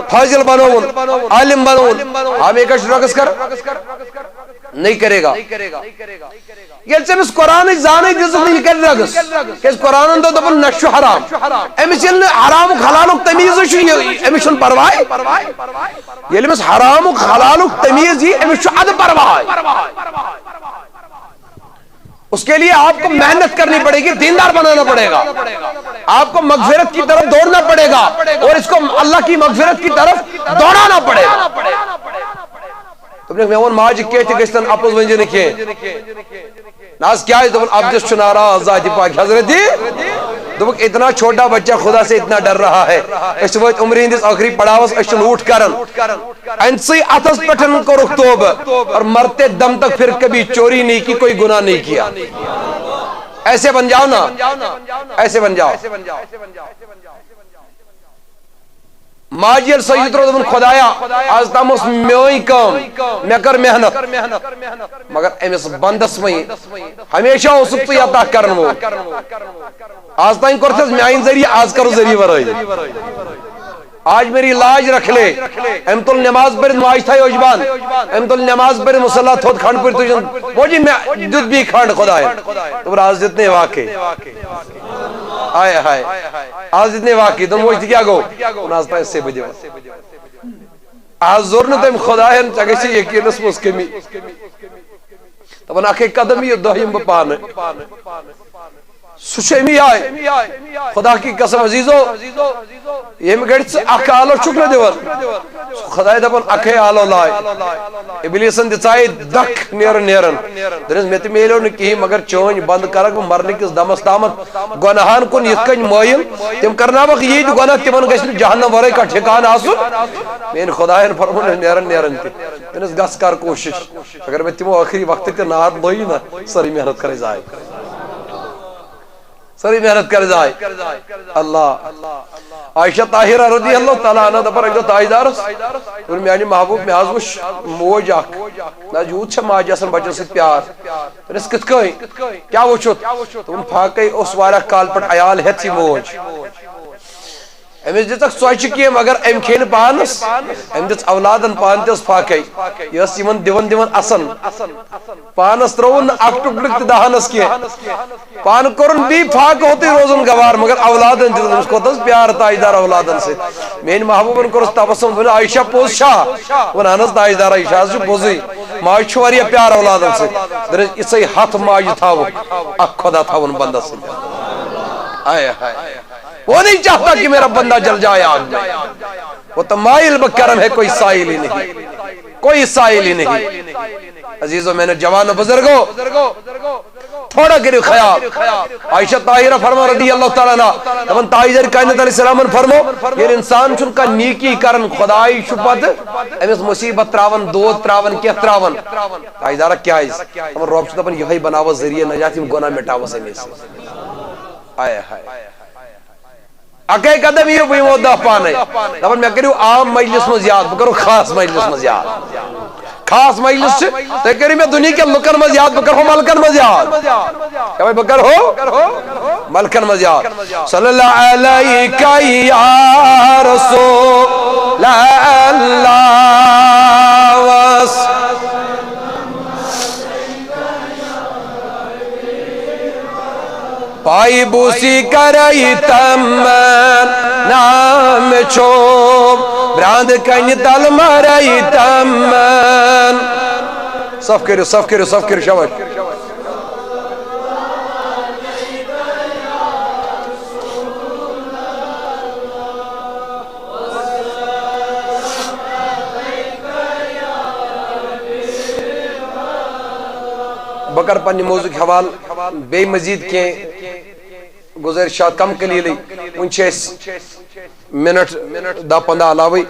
فاضل بنووُن، عالم بنووُن، ہاو مےٚ کیٛاہ چھُ ڈرگس کران؟ نہیں کرے گا۔ ییٚلہِ ژےٚ أمِس قرآنٕچ زانٕے دِژٕتھ نہٕ، یہِ کرِ ڈرگس۔ کیٛازِ قرآنن دوٚپ، دوٚپُن، نشہٕ چھُ حرام۔ أمِس ییٚلہِ نہٕ حرامُک حلالُک تمیٖزٕے چھُ، یہِ، أمِس چھُنہٕ پرواے۔ ییٚلہِ أمِس حرامُک حلالُک تمیٖز یی، أمِس چھُ ادٕ پرواے۔ اس کے لیے آپ کو محنت کرنی پڑے گی، دیندار بنانا پڑے گا، آپ کو مغفرت کی طرف دوڑنا پڑے گا، اور اس کو اللہ کی مغفرت کی طرف دوڑانا پڑے گا۔ دوٚپنَکھ، مےٚ ووٚن ماجہِ، کینٛہہ تہِ گژھِ تَن، اَپُز ؤنۍ زِ نہٕ کینٛہہ۔ نہ حظ، کیٛازِ؟ دوٚپُن، اَبدِس چھُ ناراض ذاتِ پاک حضرتِ۔ دوٚپُکھ، اتنا چھوٹا بچہ خدا سے اتنا ڈر رہا ہے۔ أسۍ چھِ وٲتۍ عمرِ ہٕنٛدِس ٲخری پڑاوس، أسۍ چھِنہٕ وُٹھ کران۔ أمۍ سٕے اَتھس پٮ۪ٹھ کوٚرُکھ توبہٕ، اور مرتے دم تک پھر کبھی چوری نہیں کی، کوئی گناہ نہیں کیا۔ ایسے بن جاؤ نا، ایسے بن جاؤ۔ ماجہِ ییٚلہِ سجدٕ ترٛوو، دوٚپُن، "خۄدایا، از تام ٲس میٲنۍ کٲم، مےٚ کٔر محنت، مگر أمِس بندس وۄنۍ ہمیشہ اوسُکھ ژٕ عطا کرن وول۔ از تام کوٚرتھس میانہِ ذٔریعہٕ، از کرو ذٔریعہٕ ورٲے۔ آج میری لاج رکھ لے۔" أمۍ تُل نماز پٔرِتھ ماجہِ تھایہِ اوٚش بند، أمۍ تُل نماز پٔرِتھ مصلی تھوٚد کھنڈ پٔرِتھ تُجن، "موجی، مےٚ دیُت بیٚیہِ کھنڈ خۄدایَن۔" دوٚپُن، "از دیُت نے واقعی۔" آے ہاے۔ از دیُت نے واقعی۔ دوٚپُن، "موج، تہِ کیٛاہ گوٚو؟" ووٚن، "از تام سے بہٕ دِمہٕ۔" از زور نہٕ تٔمۍ خۄدایَن، "ژےٚ گژھِ یقیٖنَس منٛز کٔمی۔" دَپان، "اَکھے قدم یہِ دۄہ یِمہٕ بہٕ پانہٕ۔" سُہ چھُ اَمی آے۔ خۄدا کی قسم عزیٖزو، ییٚمہِ گَرِ ژٕ اَکھ آلو چھُکھ نہ دِوان، خۄداے دَپان، "اَکھے آلو لاے۔" ابلیسن دِژایے دَکھ نیران نیران۔ دوٚپنَس، "مےٚ تہِ میلیو نہٕ کِہیٖنۍ، مگر چٲنۍ بنٛد کَرَکھ بہٕ مَرنہٕ کِس دَمَس تامَتھ گۄناہَن کُن یِتھ کٔنۍ مٲیِل۔ تِم کَرناوَکھ ییٖتۍ گۄناہ، تِمَن گژھِ نہٕ جہنم وَرٲے کانٛہہ ٹھِکانہٕ آسُن۔" میٛانہِ خۄدایَن فرموو، "نہ، نیران نیران تہِ۔" دوٚپنَس، "گژھ کَر کوٗشِش، اگر مےٚ تِمو ٲخری وقتہٕ تہِ ناد لوٚگی نہ، سٲرٕے محنت کَرٕے ضایع۔" سٲرٕے محنت کَرِ ضایع۔ اللہ۔ عائشہ طاہرہ رضی اللہ تعالیٰ عنہ دَپان، اَکہِ دۄہ تاجدارَس، دوٚپُن، "میٛانہِ محبوب، مےٚ حظ وٕچھ موج اَکھ، نہ حظ یوٗت چھےٚ ماجہِ آسان بَچَن سۭتۍ پیار۔" دوٚپنَس، "کِتھ کٔنۍ؟ کیٛاہ وٕچھُتھ؟" دوٚپُن، "فاقَے اوس واریاہ کالہٕ پٮ۪ٹھ عیال ہٮ۪تھ یہِ موج۔ أمِس دِژَکھ ژۄچہِ کینٛہہ، مگر أمۍ کھیٚیہِ نہٕ پانَس۔ أمۍ دِژ اولادَن، پانہٕ تہِ ٲس فاقَے۔ یہِ ٲس یِمَن دِوان دِوان اَسَن۔" پانس ترٛووُن نہٕ اکھ ٹُکڑٕ تہِ دہنس کینٛہہ۔ پانہٕ کوٚرُن بیٚیہِ فاقہٕ ہوتُے روزُن گوار، مگر اولادن دیُت أمِس کوتاہ حظ پیار تاجدار اولادن سۭتۍ۔ میٛانہِ محبوٗبن کوٚرُس تبسم، دوٚپُن، "عائشہ، پوٚز چھا؟" ووٚن، "اہن حظ تاجدارا، یہِ چھا حظ چھُ پوٚزُے۔ ماجہِ چھُ واریاہ پیار اولادن سۭتۍ۔" دوٚپنس، "یِژھے ہتھ ماجہِ تھاوُکھ، اکھ خۄدا تھاوُن بندس سۭتۍ۔" آے ہاے۔ وہ نہیں چاہتا کہ میرا بندہ جل جائے آگ میں۔ وہ تو مائل بہ کرم ہے، کوئی سائل ہی نہیں، کوئی سائل ہی نہیں۔ عزیزو، میانیو جوانو، بزرگو، تھوڑا کٔرِو خیال۔ عائشہ طاہرہ فرما رضی اللہ تعالیٰ عنہا، دپان، تاجدار کائنات علیہ السلامن فرمو، ییٚلہِ انسان چھُنہٕ کانٛہہ نیکی کران، خداے چھُ پتہٕ أمِس مصیبت تراوان، دود تراوان، کینٛہہ تراوان۔ تاجدارا کیازِ؟ دپان، رۄب چھُ دپان، یِہوٚے بناوس ذٔریعہٕ نجات، یِم گۄناہ مٹاوس أمِس۔ آے ہاے۔ اَکے قدم یِیِو، بہٕ یِمو دَہ پانے۔ دَپان، مےٚ کٔرِو عام مجلس منٛز یاد، بہٕ کَرو خاص مجلس منٛز یاد۔ خاص مجلس چھِ، تُہۍ کٔرِو مےٚ دُنیا کٮ۪ن لُکَن منٛز یاد، بہٕ کَرہو ملکَن منٛز یاد۔ کیٛاہ وَنہٕ، بہٕ کَرہو ملکَن منٛز یاد۔ صلی اللہ علیک یا رسول اللہ۔ پائی بوسی کرئی تمن نام چھو، براند کنی تل مرئی تمن۔ صف کٔرِو، صف کٔرِو، صف کٔرِو، شاباش۔ بہٕ کرٕ پننہِ موضوعُک حوالہٕ بیٚیہِ مزید کینٛہہ گُزٲرِشات کم قلیٖلٕے۔ وُنہِ چھِ اَسہِ منٹ دَہ پنٛداہ علاوٕے۔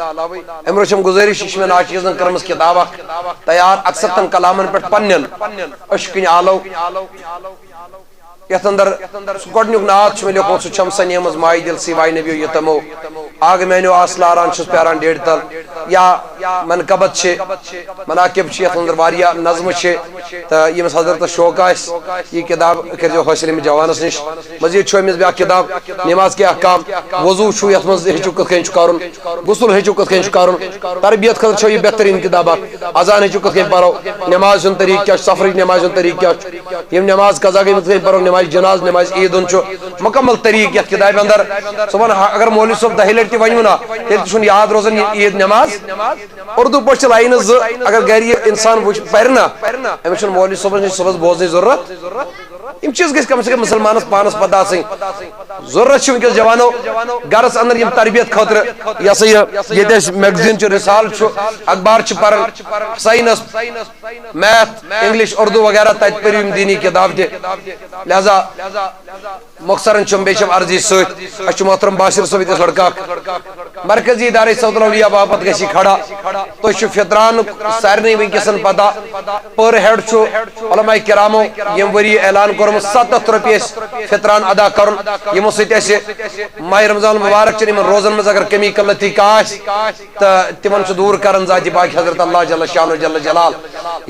أمۍ رٔچھم گُزٲرِش، یہِ چھِ مےٚ ناچیزن کٔرمٕژ کتاب اکھ تیار، اکثر تن کلامن پٮ۪ٹھ پننٮ۪ن اشکن آلو۔ یتھ اندر سُہ گۄڈنیُک نعت چھُ مےٚ لیوٚکھمُت، سُہ چھَم سنیمٕژ ماے دل سوائے نبیو یتمو۔ آگ میانیو آس لاران چھُس پیاران ڈیڈِ تل۔ یا منقبت چھِ، مناقب چھِ، یتھ اندر واریاہ نظمہٕ چھِ۔ تہٕ ییٚمِس حضرتس شوق آسہِ، یہِ کِتاب کٔرۍزیو حٲصِل أمِس جوانس نِش۔ مزید چھُ أمِس بیٛاکھ کِتاب، نماز کے احکام، وضو چھُ، یتھ منٛز ہیٚچھِو کِتھ کٔنۍ چھُ کرُن، غسل ہیٚچھِو کِتھ کٔنۍ چھُ کرُن، تربیت خٲطرٕ چھو یہِ بہترین کِتاب اکھ۔ اذان ہیٚچھِو کِتھ کٔنۍ پرو، نماز ہُنٛد طریٖقہٕ کیٛاہ چھُ، سفرٕچ نمازِ ہُنٛد طریٖقہٕ کیٛاہ چھُ، یِم نماز قضا گٔمٕژ کِتھ کٔنۍ پرو، نماز جناز، نماز عیٖد ہُنٛد چھُ مکمل طریٖقہٕ یتھ کِتابہِ اندر۔ صُبحن ہا-، اگر مولوی صٲب دَہہِ لٹہِ تہِ ونہِ وُنا، تیٚلہِ تہِ چھُنہٕ یاد روزان یہِ عیٖد نماز۔ اردو پٲٹھۍ چھِ لاینہٕ زٕ، اگر گرِ یہِ انسان وٕچھ، پرِ نہ، أمِس چھُنہٕ مولوی صٲبس نِش صُبحس بوزنٕچ ضروٗرت۔ یِم چیٖز گژھِ کم سے کم مسلمانس پانس پتہ آسٕنۍ۔ ضروٗرت چھِ وٕنکیٚس جوانو گرس اندر یِم تربیت خٲطرٕ، یہِ ہسا یہِ، ییٚتہِ اَسہِ میگزیٖن چھُ، رسالہٕ چھُ، اخبار چھِ پران، ساینس، میتھ، انگلش، اردو وغیرہ، تتہِ پٔرِو یِم دینی کتاب تہِ۔ لہذا مۄخصرن چھُم، بیٚیہِ چھَم عرضی سۭتۍ، اَسہِ چھُ محترم باشر صٲب ییٚتہِ لڑکہٕ اکھ، مرکزی ادارے صوت الاولیاء باپتھ گژھِ اسی کھڑا۔ تُہۍ چھِو فطران سارنٕے وٕنکیٚسن پتہ، per head چھُ علماء کرامو ییٚمہِ ؤری اعلان کوٚرمُت ستتھ رۄپیہِ اَسہِ فطران ادا کرُن۔ یِمو سۭتۍ اَسہِ ماہِ رمضان مبارک چٮ۪ن یِمن روزن منٛز اگر کمی غلطی کانٛہہ آسہِ، تہٕ تِمن چھُ دوٗر کران ذاتِ پاک حضرت اللہ جل شانہ جل جلال۔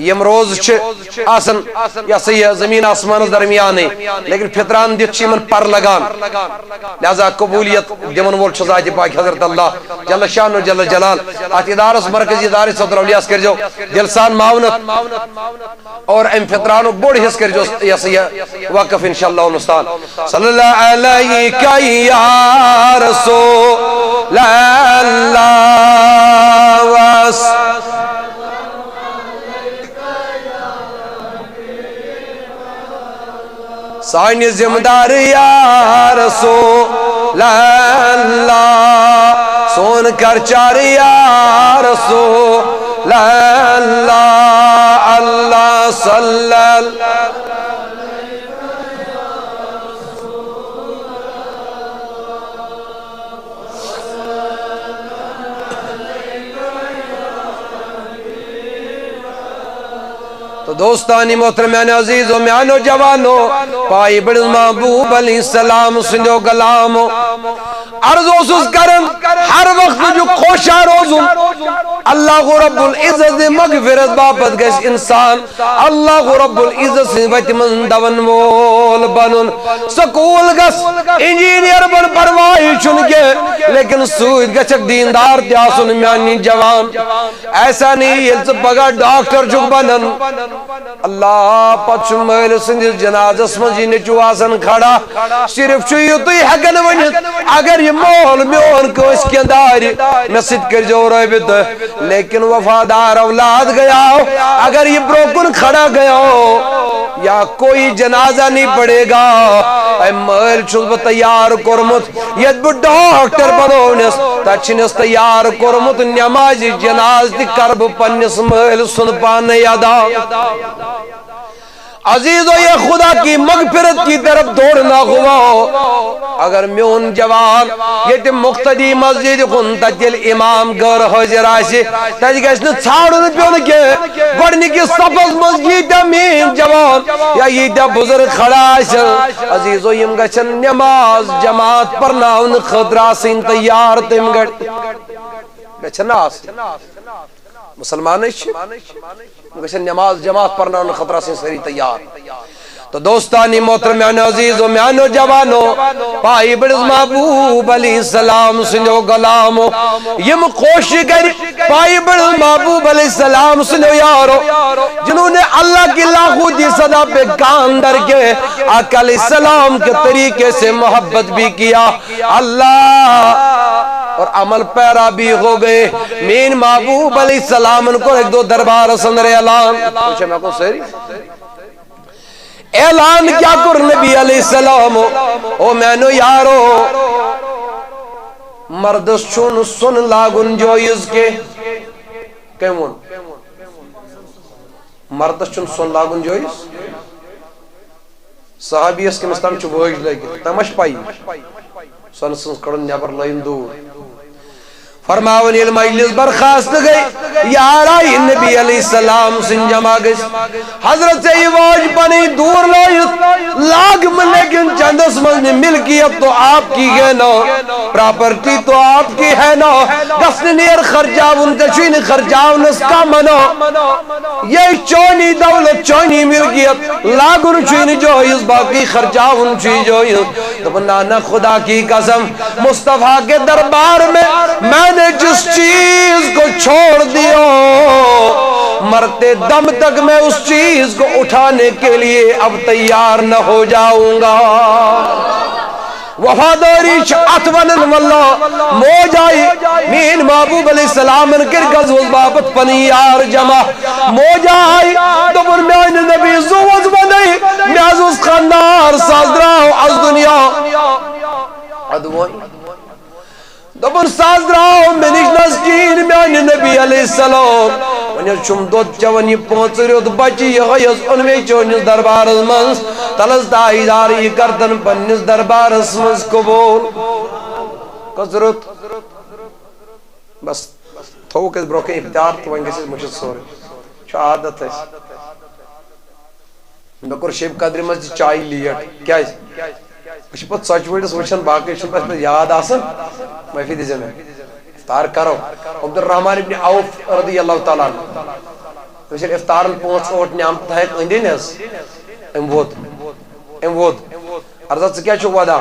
یِم روزٕ چھِ آسان، یہِ ہسا یہِ زمین آسمانس درمیانٕے، لیکن فطران دِتھ چھِ یِمن پر لگان۔ لہذا قبولیت دِوان وول چھُ ذاتِ پاک حضرت اللہ جل شانہ جل جلال۔ اتھ ادارس مرکزی ادارس صدر اولیاس کٔرۍزیو دل سان معاونت اور امہِ فطرانُک بوٚڑ حصہٕ کٔرۍزیو یہِ ہسا یہِ وقف انشاءاللہ نستعان۔ صلی اللہ علیک یا رسول اللہ وس۔ سانہِ ذمہ دار یا رسول اللہ، سون کر چار یا رسول اللہ، اللہ صلی اللہ۔ تو دوستانی محترم میانیو عزیزو، میانیو جوانو، پائی بڑ محبوب علیہ السلام سندیو غلامو۔ عرض اوسُس کران، ہر وقت جو خوشا روزُن۔ اللہ رب العزت دی مغفرت باپت گژھِ انسان اللہ رب العزت سٕنٛزِ وتہِ منٛز دون وول بنُن۔ سکول گژھ، انجینئر بن، پرواے چھُنہٕ کینٛہہ، لیکن سۭتۍ گژھکھ دیندار تہِ آسُن میانہِ جوان۔ ایسا نہیں ییٚلہِ ژٕ پگاہ ڈاکٹر چھُکھ بنان، اللہ پتہٕ چھُ مٲلۍ سٕنٛدِس جنازس منٛز یہِ نیٚچوٗ آسان کھڑا۔ صرف چھُ یُتُے ہٮ۪کان ؤنِتھ، اگر یہِ مول میون کٲنٛسہِ کینٛہہ دارِ، مےٚ سۭتۍ کٔرۍزیو رٲبطہٕ۔ لیکن وفادار اولاد گیا ہو، اگر یہ برونٛہہ کُن کھڑا گیا ہو، یا کوئی جنازہ نہیں پڑے گا، اے مٲلۍ چھُس بہٕ تیار کوٚرمُت، ییٚتہِ بہٕ ڈاکٹر بنوونس، تتہِ چھُنس تیار کوٚرمُت نماز جناز تہِ کرٕ بہٕ پننِس مٲلۍ سُنٛد پانے ادا۔ عزیزو، یہ خدا کی مغفرت کی طرف دوڑنا ہوا ہو۔ اگر میون جوان ییٚتہِ مقتدی مسجد ہُنٛد تتہِ ییٚلہِ امام غٲر حٲضِر آسہِ، تتہِ گژھِ نہٕ ژھانٛڈُن پیوٚن کینٛہہ۔ گۄڈٕنِکِس صفس منٛز ییٖتیٛاہ میٲنۍ جوان یا ییٖتیٛاہ بُزرگ کھڑا آسن، عزیزو، یِم گژھن نماز جماعت پرناونہٕ خٲطرٕ آسٕنۍ تیار۔ تمہِ گڑِ گژھن نہ آسٕنۍ۔ مسلمانٕے چھِ، یِم گژھن نماز جماعت پرناونہٕ خٲطرٕ آسٕنۍ سٲری تیار۔ تو دوستانی محترم میانیو عزیزو، میانیو جوانو، پائی بڑس محبوب علیہ السلام سٕنٛدیو غلامو، یِم کوشش کرِ پائی بڑس محبوب علیہ السلام سٕنٛدیو یارو، جنہوں نے اللہ کی لاہوتی صدا پہ کان دھر کے آقا علیہ السلام کے طریقے سے محبت بھی کیا، اللہ اور عمل پیرا بھی ہو گئے۔ مین محبوب علیہ السلام ان کو ایک دو دربار سندر اعلان۔ پوچھے میں کو سری۔ اعلان کیا کر نبی علیہ السلام؟ او مینو یارو، مردس چھُنہٕ سۄن لاگُن جٲیز کینٛہہ۔ کٔمۍ ووٚن؟ مردس چھُنہٕ سۄن لاگُن جٲیز۔ صحابیس کٔمِس تام چھُ وٲج لٲگِتھ، تٔمِس چھِ پَیی۔ سۄنہٕ سٕنٛز کٔڑٕن نٮ۪بر، لٲیِن دوٗر۔ فرماوان ییٚلہِ مجلس برخاست گٔے، یار آیہِ نبی علیہ السلام سٕنٛدۍ جمع گٔژھۍ۔ حضرت سے یہِ وٲج پنٕنۍ دوٗر لٲیِتھ، لاگ مہٕ لیکن چندس منٛز نہٕ ملکیت تو آپ کی ہے نا، پراپرٹی تو آپ کی ہے نا، گژھنہٕ نیر خرچاوُن، ژےٚ چھُے نہٕ خرچاونس کانٛہہ منع۔ یہ چونی دولت، چونی ملکیت، لاگُن چھُے نہٕ جٲیز، باقی خرچاوُن چھُے جٲیز۔ دوٚپُن، نہ، نہ، خدا کی قسم، مصطفیٰ کے دربار میں میں نے جس چیز کو چھوڑ دیا، مرتے دم تک میں اس چیز کو اٹھانے کے لیے اب تیار نہ ہو جاؤں گا۔ وفاداری چھِ اتھ ونان، واللہ، موج آیہِ میٲنۍ محبوب علیہ السلامن کٔرۍ غزوس باپتھ پنٕنۍ یار جمع۔ موج آیہِ، دوٚپُن، میانہِ نبی زُوس ونے، مےٚ حظ اوس خانٛدار، سُہ حظ درٛاو از دُنیا۔ ادٕ وۄنۍ دوٚپُن، سُہ حظ درٛاو مےٚ نِش نزدیٖک میانہِ نبی علیہ السلام۔ وۄنۍ حظ چھُم دۄد چٮ۪وان یہِ پانٛژھ رٮ۪تھ بچہِ، یِہوٚے حظ اوٚن مےٚ چٲنِس دربارس منٛز۔ تلس تاجدار یہِ کر تن پننِس دربارس منٛز قبوٗل۔ کٔژ رٮ۪تھ؟ بس۔ تھوٚوُکھ اَسہِ برٛونٛہہ کَنہِ اِفطار تہٕ وۄنۍ گژھِ اَسہِ مٔشِتھ سورُے۔ چھُ عادت اَسہِ۔ مےٚ کوٚر شیٚبہِ قدرِ منٛز تہِ چایہِ لیٹ۔ کیٛازِ؟ أسۍ چھِ پَتہٕ ژۄچہِ وٲرِس وٕچھان، باقٕے چھُنہٕ پَتہٕ مےٚ یاد آسان۔ معٲفی دیٖزیو مےٚ۔ اِفطار کَرو۔ عبدالرحمان ابن عوف رضی اللہ تعالیٰ عنہ۔ تٔمِس ییٚلہِ اِفطارَن پانٛژھ ٲٹھ نعمتہٕ تھایَکھ أنٛدۍ أنٛدۍ حظ، أمۍ ووٚد۔ أمۍ ووٚد۔ عرضا، ژٕ کیٛازِ چھُکھ وَدان؟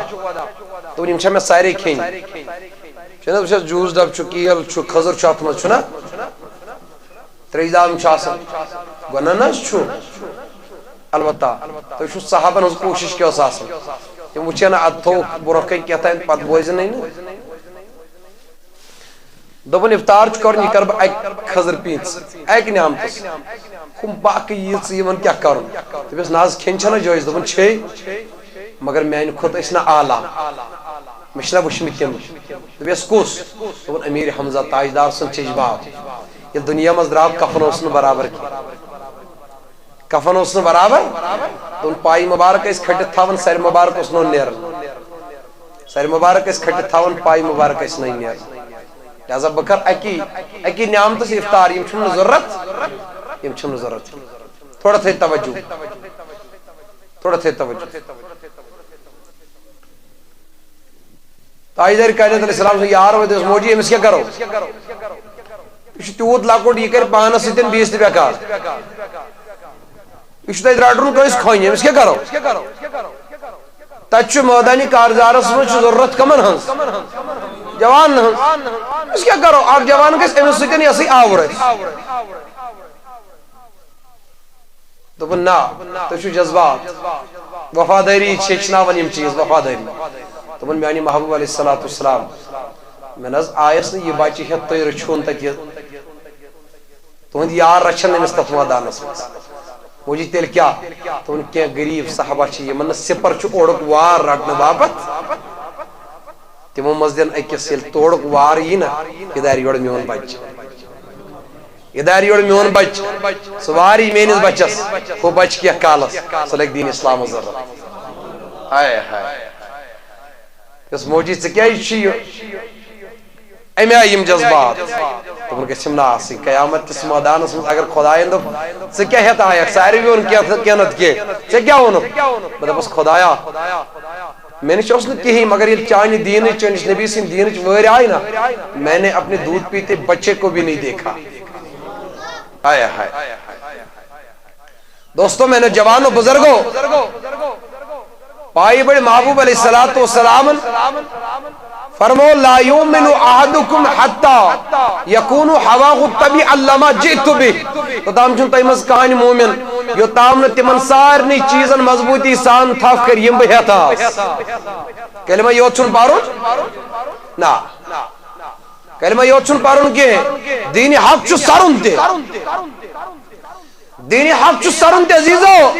دوٚپُن، یِم چھا مےٚ سارے کھیٚنۍ؟ چھُنہٕ حظ وٕچھ حظ، جوٗس ڈَبہٕ چھُ، کیل چھُ، کھٔزٕر چھُ اَتھ منٛز، چھُنہ؟ ترٛیش دام چھُ آسان۔ گۄناہ نہ حظ چھُ۔ البتہ تُہۍ وٕچھِو صحابن ہٕنٛز کوٗشِش کیٛاہ ٲس آسان۔ تِم وٕچھن نہ، اَدٕ تھوٚوُکھ برٛونٛہہ کَنہِ کیٛاہ تام، پَتہٕ بوزِ نہٕ۔ دوٚپُن، اِفطار چھُ کَرُن، یہِ کَرٕ بہٕ اَکہِ کھٔزٕر پیٖنٛژِ، اَکہِ نعمتَس۔ ہُم باقٕے ییٖژٕ، یِمَن کیٛاہ کَرُن؟ دوٚپُس، نہ حظ، کھیٚنۍ چھَنہ جٲیِز؟ دوٚپُن، چھے، مگر میٛانہِ کھۄتہٕ ٲسۍ نہ اعلیٰ۔ مےٚ چھِنہ وٕچھمٕتۍ تِم۔ دوٚپیس، کُس؟ دوٚپُن، أمیٖر حمزہ، تاجدار سُنٛد چیٚچ باو۔ ییٚلہِ دُنیا منٛز درٛاو، کفن اوس نہٕ برابر کینٛہہ۔ کفن اوس نہٕ برابر۔ دوٚپُن، پایہِ مُبارک ٲسۍ کھٔٹِتھ تھاوان، سرِ مُبارک اوس نہٕ نیران۔ سرِ مُبارک ٲسۍ کھٔٹِتھ تھاوان، پایہِ مُبارک ٲسۍ نہٕ نیران۔ لہذا بہٕ کرٕ اکی، اکی نعمتس افطار، یِم چھِم نہٕ ضروٗرت، یِم چھِم نہٕ ضروٗرت۔ تھوڑا تھٲیِو توجہ، تھوڑا تھٲیِو توجہ۔ تاجدار کائنات علیہ السلام سُنٛد یار وٲتۍ، دوٚپُس، موجی، أمِس کیٛاہ کرو؟ یہِ چھُ تیوٗت لۄکُٹ، یہِ کرِ پانس سۭتۍ بیٚیِس تہِ بیکار۔ یہِ چھُ تۄہہِ رٹُن کٲنٛسہِ کھۄنہِ، أمِس کیٛاہ کرو؟ تتہِ چھُ مٲدانِ کارزارس منٛز چھُ ضروٗرت کمن ہٕنٛز؟ جوانن ہٕنٛز۔ أمِس کیٛاہ کرو؟ اکھ جوان گژھِ أمِس سۭتۍ یہِ ہسا یہِ آوُر آسہِ۔ دوٚپُن، نہ، تُہۍ چھِو جذبات۔ وفادٲری چھِ ہیٚچھناوان یِم چیٖز، وفادٲری۔ دوٚپُن، میٛانہِ محبوب علیہ الصلوۃ والسلام، مےٚ نہ حظ آیَس نہٕ یہِ بَچہِ ہٮ۪تھ تُہۍ رٔچھہون تَتہِ۔ تُہُنٛد یار رَچھَن أمِس تَتھ مٲدانَس منٛز۔ موجی، تیٚلہِ کیٛاہ؟ دوٚپُن، کینٛہہ غریٖب صحابہ چھِ، یِمَن نہٕ سِپَر چھُ اوٚڑُک وار رَٹنہٕ باپَتھ۔ تِمو منٛز دِن أکِس، ییٚلہِ تورُک وار یی نہ، یہِ دارِ یورٕ میون بَچہِ۔ یہِ دارِ یورٕ میون بَچہِ۔ سُہ وار یی میٲنِس بَچَس۔ ہُہ بَچہِ کینٛہہ کالَس، سُہ لَگہِ دیٖن اِسلامَس ضروٗرت۔ ہاے ہاے۔ یۄس موجی، ژٕ کیٛازِ چھِ یہِ؟ أمۍ آیہِ یِم جذبات۔ دوٚپُن، گژھِ یِم نہٕ آسٕنۍ۔ قیامت کِس مٲدانَس منٛز اگر خۄدایَن دوٚپ، ژٕ کیٛاہ ہٮ۪تھ آیَکھ؟ ساروِیو ووٚن کینٛہہ، کینٛہہ نَتہٕ کینٛہہ۔ ژےٚ کیٛاہ ووٚنُکھ؟ مےٚ دوٚپُس، خۄدایا، مےٚ نِش اوس نہٕ کِہیٖنۍ، مگر ییٚلہِ چانہِ دیٖنٕچ، چٲنِس نبی سٕنٛدِ دیٖنٕچ وٲرۍ آیہِ نا، میں نے اپنے دودھ پیتے بچے کو بھی نہیں دیکھا۔ ہاے ہاے۔ دوستو، میانو جوانو، بزرگو، پایہِ بڑِ محبوب علیہ الصلوۃ والسلام فرمو، لا یؤمن احدکم حتی یکون ہواہ تبعا لما جئت بہ۔ توتام چھُنہٕ تۄہہِ منٛز کانٛہہ مومن، یوٚتام نہٕ تِمن سارنٕے چیٖزن مضبوٗطی سان تھپھ کرِ، یِم بہٕ ہٮ۪تھ آس۔ کلمہ یوت چھُنہٕ پرُن، نہ۔ کلمہ یوت چھُنہٕ پرُن کینٛہہ۔ دین حق چھُ سرُن تہِ۔ دین حق چھُ سرُن تہِ، عزیزو۔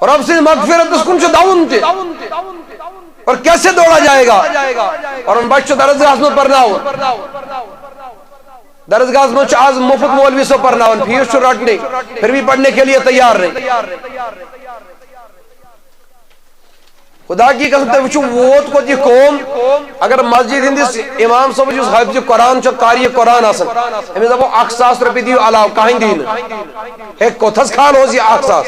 رب سٕنٛز مغفرتس کُن چھُ دَوُن تہِ۔ اور کیسے دوڑا جائے گا؟ اور ان بچو درس گاہس منٛز پرناوُن۔ درس گاہس منٛز چھُ آز مفت مولوی صٲب پرناوان، فیس چھُ رٹنٕے، پھر بھی پڑھنے کے لیے تیار نہیں۔ خدا کی قسم، تُہۍ وٕچھِو، ووت کوٚت یہِ قوم۔ اگر مسجد ہٕنٛدِس امام صٲبس یُس حٲفظِ قرآن چھُ، قاری قرآن آسان، أمِس دَپو، "اکھ ساس رۄپیہِ دِیِو علاوٕ"، کانٛہہ دِیہِ نہٕ۔ ہے، کوٚت حظ کھالہوس یہِ اکھ ساس؟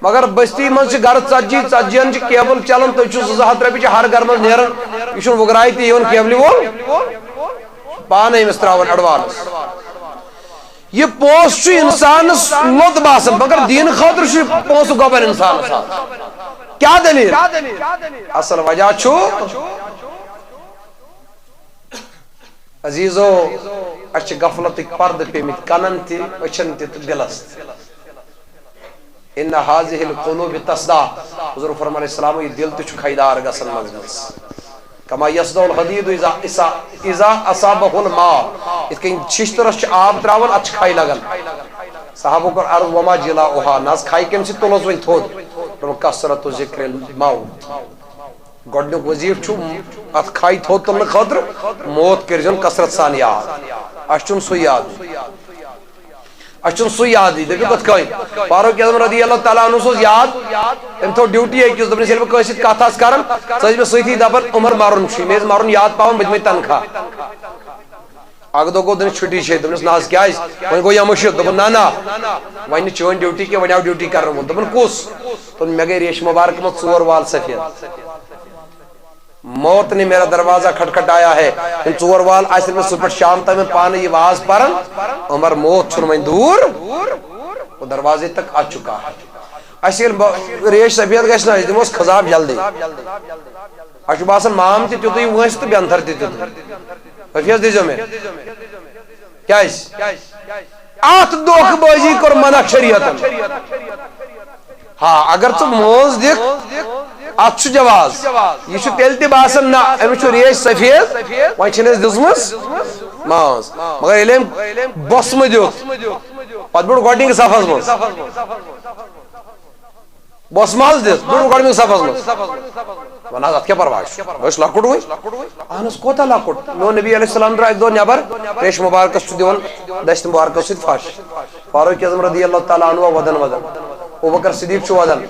مگر بستی منٛز چھِ گرٕ ژتجی، ژتجی ہن چھِ کیبل چلان، تُہۍ چھِو زٕ زٕ ہتھ رۄپیہِ چھِ ہر گرٕ منٛز نیران، یہِ چھُنہٕ وُگراے تہِ یِوان کیبلہِ وول۔ پانَے أمِس ترٛاوان ایڈوانس۔ یہِ پونٛسہٕ چھُ انسانس لوٚت باسان، مگر دین خٲطرٕ چھُ یہِ پونٛسہٕ گۄبان انسانس آز۔ کیٛاہ دٔلیٖل؟ اصل وجہ چھُ، عزیزو، اسہِ چھِ غفلتٕکۍ پردٕ پیٚمٕتۍ کنن تہِ، أچھن تہِ تہٕ دِلس تہِ۔ ان هذه القلوب تصدع۔ حضور فرمان علیہ السلام، یہِ دِل تہِ چھُ خیدار گژھان منٛزٕ منٛزٕ۔ کما یصدع الحدید اذا، اذا، اذا اصابه الماء۔ یِتھ کٔنۍ ششتٕرس چھُ آب تراوان، اتھ چھِ کھے لگان۔ صحابو کوٚر عرض، وما جلاؤها؟ نہ حظ، کھے کمہِ سۭتۍ تُلوس وۄنۍ تھوٚد؟ دوٚپُن، کثرت ذکر الموت۔ گۄڈٕنیُک وظیفہٕ چھُ اتھ کھے تھوٚد تُلنہٕ خٲطرٕ موت کٔرۍزیون کثرت سان یاد۔ اسہِ چھُنہٕ سُے یاد۔ اسہِ چھُنہٕ سُے یادٕے۔ دٔپِو کِتھ کٔنۍ؟ فاروق اعظم رضی اللہ تعالیٰ عنہ اوس یاد، تٔمۍ تھوٚو ڈیوٹی أکِس، دوٚپنَس، ییٚلہِ بہٕ کٲنٛسہِ سۭتۍ کَتھ آسہٕ کَران، ژٕ ٲسۍ مےٚ سۭتی دَپان، "عمر مَرُن چھُے"، مےٚ ٲسۍ مَرُن یاد پاوان، بہٕ دِمَے تنخواہ۔ اکھ دۄہ گوٚو، دوٚپنَس، "چھُٹی چھے؟" دوٚپنَس، "نہ حظ، کیٛازِ؟" وۄنۍ گوٚو یہِ مُشِتھ۔ دوٚپُن، "نہ، نہ، وۄنۍ نہٕ چٲنۍ ڈیوٹی کینٛہہ، وۄنۍ آو ڈیوٹی کرنہٕ وول۔" دوٚپُن، "کُس؟" دوٚپُن، "مےٚ گٔے ریشہِ مُبارکہٕ منٛز ژور وال سفید۔" "موت نے میرا دروازہ کھٹکھٹایا ہے۔" یِم ژور وال آسن مےٚ صُبح پٮ۪ٹھ شام تام پانہٕ یہِ واز پران، عمر موت چھُنہٕ وۄنۍ دوٗر، وہ دروازے تک آ چکا ہے۔ اَسہِ ییٚلہِ ب-، ریش سفید گژھِ نہ، أسۍ دِموس خضاب جلدی۔ اَسہِ چھُ باسان مام تہِ تیُتُے وٲنٛسہِ تہٕ بینتھر تہِ تیُتُے۔ حٲفظ دیٖزیو مےٚ۔ کیٛازِ؟ اَتھ دھوکہٕ بٲزی کوٚر منع شریعتن۔ ہاں، اگر ژٕ مٲنٛز دِکھ، اَتھ چھُ جواز۔ یہِ چھُ تیٚلہِ تہِ باسان، نہ، أمِس چھُ ریش سفید، وۄنۍ چھِنہٕ أسۍ دِژمٕژ مٲنٛز۔ مگر ییٚلہِ أمۍ بۄسمہٕ دیُت، پتہٕ بیوٗٹھ گۄڈٕنِکِس صفس منٛز۔ بۄسمہٕ حظ دِژ، بیوٗٹھ گۄڈٕنِکِس صفس منٛز۔ وَن حظ، اَتھ کیٛاہ پرواے چھُ؟ بہٕ چھُس لۄکُٹ وُنہِ۔ اہن حظ، کوٗتاہ لۄکُٹ؟ میون نبی علیہ السلام درٛاو اَکہِ دۄہ نٮ۪بر، ریش مُبارکس چھُ دِوان دستہِ مُبارکس سۭتۍ پھش۔ فاروق اعظم رضی اللہ تعالیٰ عنہ آو وَدان وَدان۔ ابوبکر صدیق چھُ وَدان۔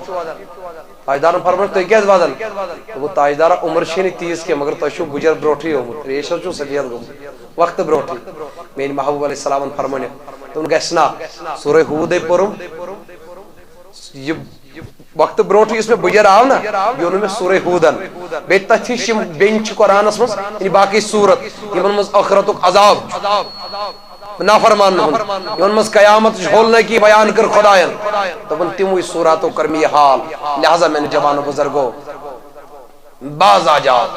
تاجدارن فرموو، "تُہۍ کیٛازِ وَدان؟" دوٚپُکھ، "تاجدارا، عمر چھے نہٕ تیٖژ کینٛہہ، مگر تۄہہِ چھُو بُجر برونٛٹھٕے آمُت، ریش حظ چھُو سفید گوٚمُت، وقتہٕ برونٛٹھٕے۔" میٛانہِ محبوب علیہ السلامن فرمٲونکھ، دوٚپُن، "گژھِ نا، سورہ ہوٗدے پوٚرُم۔" یہِ وقتہٕ برونٛٹھٕے یُس مےٚ بُجر آو نا، یہِ اوٚن مےٚ سورہ ہوٗدن۔ بیٚیہِ تَتھ ہِش یِم بیٚنہِ چھِ قرآنس منٛز، یعنی باقٕے سوٗرت، یِمن منٛز ٲخرتُک عذاب چھُ، نافرمانن ہُنٛد، یِمن منٛز قیامتٕچ ہولنٲکی بیان کٔر خۄداین۔ دوٚپُن، تِموٕے سوٗراتو کٔر مےٚ یہِ حال، لہذا میانہِ جوانو بُزرگو، باز آ جاو،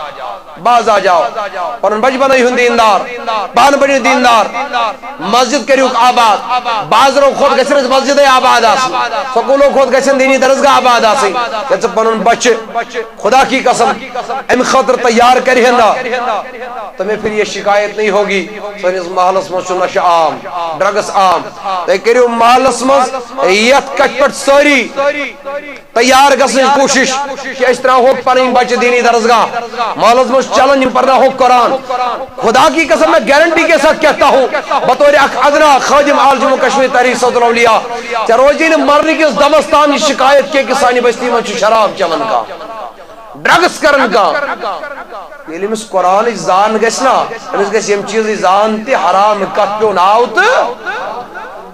باز آ جاو۔ پنُن بچپنے ہُنٛد دیندار، پانہٕ بٔنِو دیندار۔ مسجد کٔرِو آباد، بازرو کھۄتہٕ گژھن اَسہِ مسجدے آباد آسٕنۍ، سکوٗلو کھۄتہٕ گژھن دینی درسگاہ آباد آسٕنۍ۔ ییٚلہِ ژٕ پنُن بچہِ خدا کی قسم امہِ خٲطرٕ تیار کرِ ہے نا، تمہیں پھر یہ شکایت نہیں ہوگی۔ سٲنِس محلس منٛز چھُ نشہٕ عام، ڈرگس عام۔ تُہۍ کٔرِو محلس منٛز یتھ کتھِ پٮ۪ٹھ سٲری تیار گژھنٕچ کوٗشش کہِ أسۍ ترٛاوہوکھ پنٕنۍ بچہِ دینی درسگاہ، محلس منٛز چلن، یِم پرناوہوکھ قرآن۔ خدا کی قسم، میں گارنٹی کے ساتھ کہتا ہوں، بطور اکھ ادنا خادم آل جموں کشمیر تحریک صوت الاولیاء، ژےٚ روزی نہٕ مرنہٕ کِس دمس تام یہِ شکایت کینٛہہ کہِ سانہِ بستی منٛز چھُ شراب چٮ۪وان کانٛہہ، ڈرگس کران کانٛہہ۔ ییٚلہِ أمِس قرآنٕچ زان گژھِ نا، أمِس گژھِ ییٚمہِ چیٖزٕچ زان تہِ، حرام کتھ پیوٚو ناو تہٕ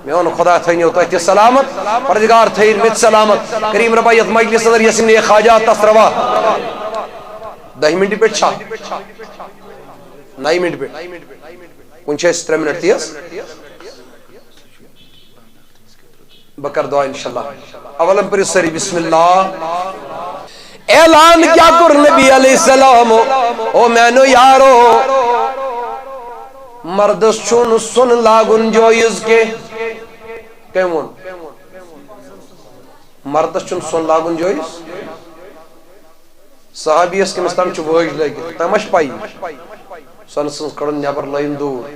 میون خدا تھٲینو تۄہہِ تہِ سلامت، پروردگار تھٲیِن مےٚ تہِ سلامت۔ کریم رۄبا، یتھ مجلس اندر یۄس یِم نیک حاجات تس روا۔ دَہہِ منٹہِ پٮ۪ٹھ چھا؟ نَیہِ منٹہِ پٮ۪ٹھ۔ وُنہِ چھِ اَسہِ ترٛےٚ منٹ تیز۔ بہٕ کرٕ دعا انشاءاللہ۔ اولم پٔرِو سٲری بسم اللہ۔ اعلان کیا کوٚر نبی علیہ السلام؟ او میانو یارو، مردس چھُنہٕ سۄن لاگُن جٲیز کینٛہہ۔ کٔمۍ ووٚن؟ مردس چھُنہٕ سۄن لاگُن جٲیز؟ صحابیس کٔمِس تام چھُ وٲج لٲگِتھ، تۄہہِ ما چھِ پَیی؟ سۄنہٕ سٕنٛز کٔڑٕن نٮ۪بر، لٲیِن دوٗر۔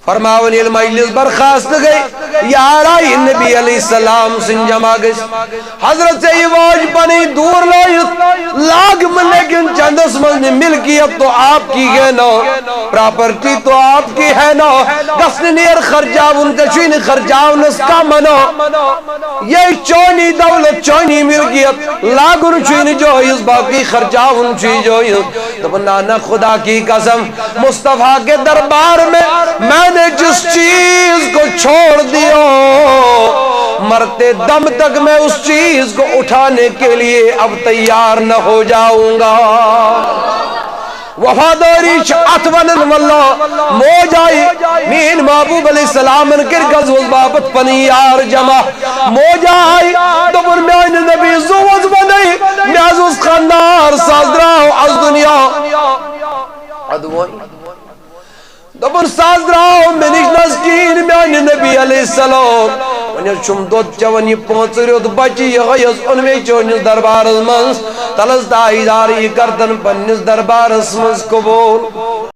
فرماوان ییٚلہِ مجلس برخاست گٔے، یار آیہِ نبی علیہ السلام سٕنٛدۍ جمع گٔژھۍ۔ حضرت سے یہِ وٲج پنٕنۍ دوٗر لٲیِتھ، لاگ مہٕ لیکن چندس منٛز نہٕ، ملکیت تو آپ کی ہے نا، پراپرٹی تو آپ کی ہے نا، گژھنہٕ نیر خرچاوُن، ژےٚ چھُے نہٕ خرچاونس کانٛہہ منع۔ یہِ چٲنی دولت، چٲنی ملکیت، لاگُن چھُے نہٕ جٲیز، باقی خرچاوُن چھُے جٲیز۔ دوٚپُن، نہ، نہ، خدا کی قسم، مصطفیٰ کے دربار میں میں نے جس چیز کو چھوڑ دیا، مرتے دم تک میں اس چیز کو اٹھانے کے لیے اب تیار نہ ہو جاؤں گا۔ وفاداری چھِ اتھ ونان، واللہ، موج آیہِ، میٲنۍ محبوب علیہ السلامن کٔرۍ غزوس باپتھ پنٕنۍ یار جمع۔ موج آیہِ، دوٚپُن، میانہِ نبی زُوس بنے، مےٚ حظ اوس خانٛدار، سُہ حظ درٛاو از دُنیا۔ ادٕ وۄنۍ دوٚپُن، سُہ حظ درٛاو مےٚ نِش نہ حظ کِہیٖنۍ، میانہِ نبی علیہ السلام۔ وۄنۍ حظ چھُم دۄد چٮ۪وان یہِ پانٛژٕ ریوٚت بچہِ، یِہوٚے حظ اوٚن مےٚ چٲنِس دربارس منٛز۔ تلہٕ حظ تاجدار یہِ گردن پننِس دربارس منٛز قبوٗل۔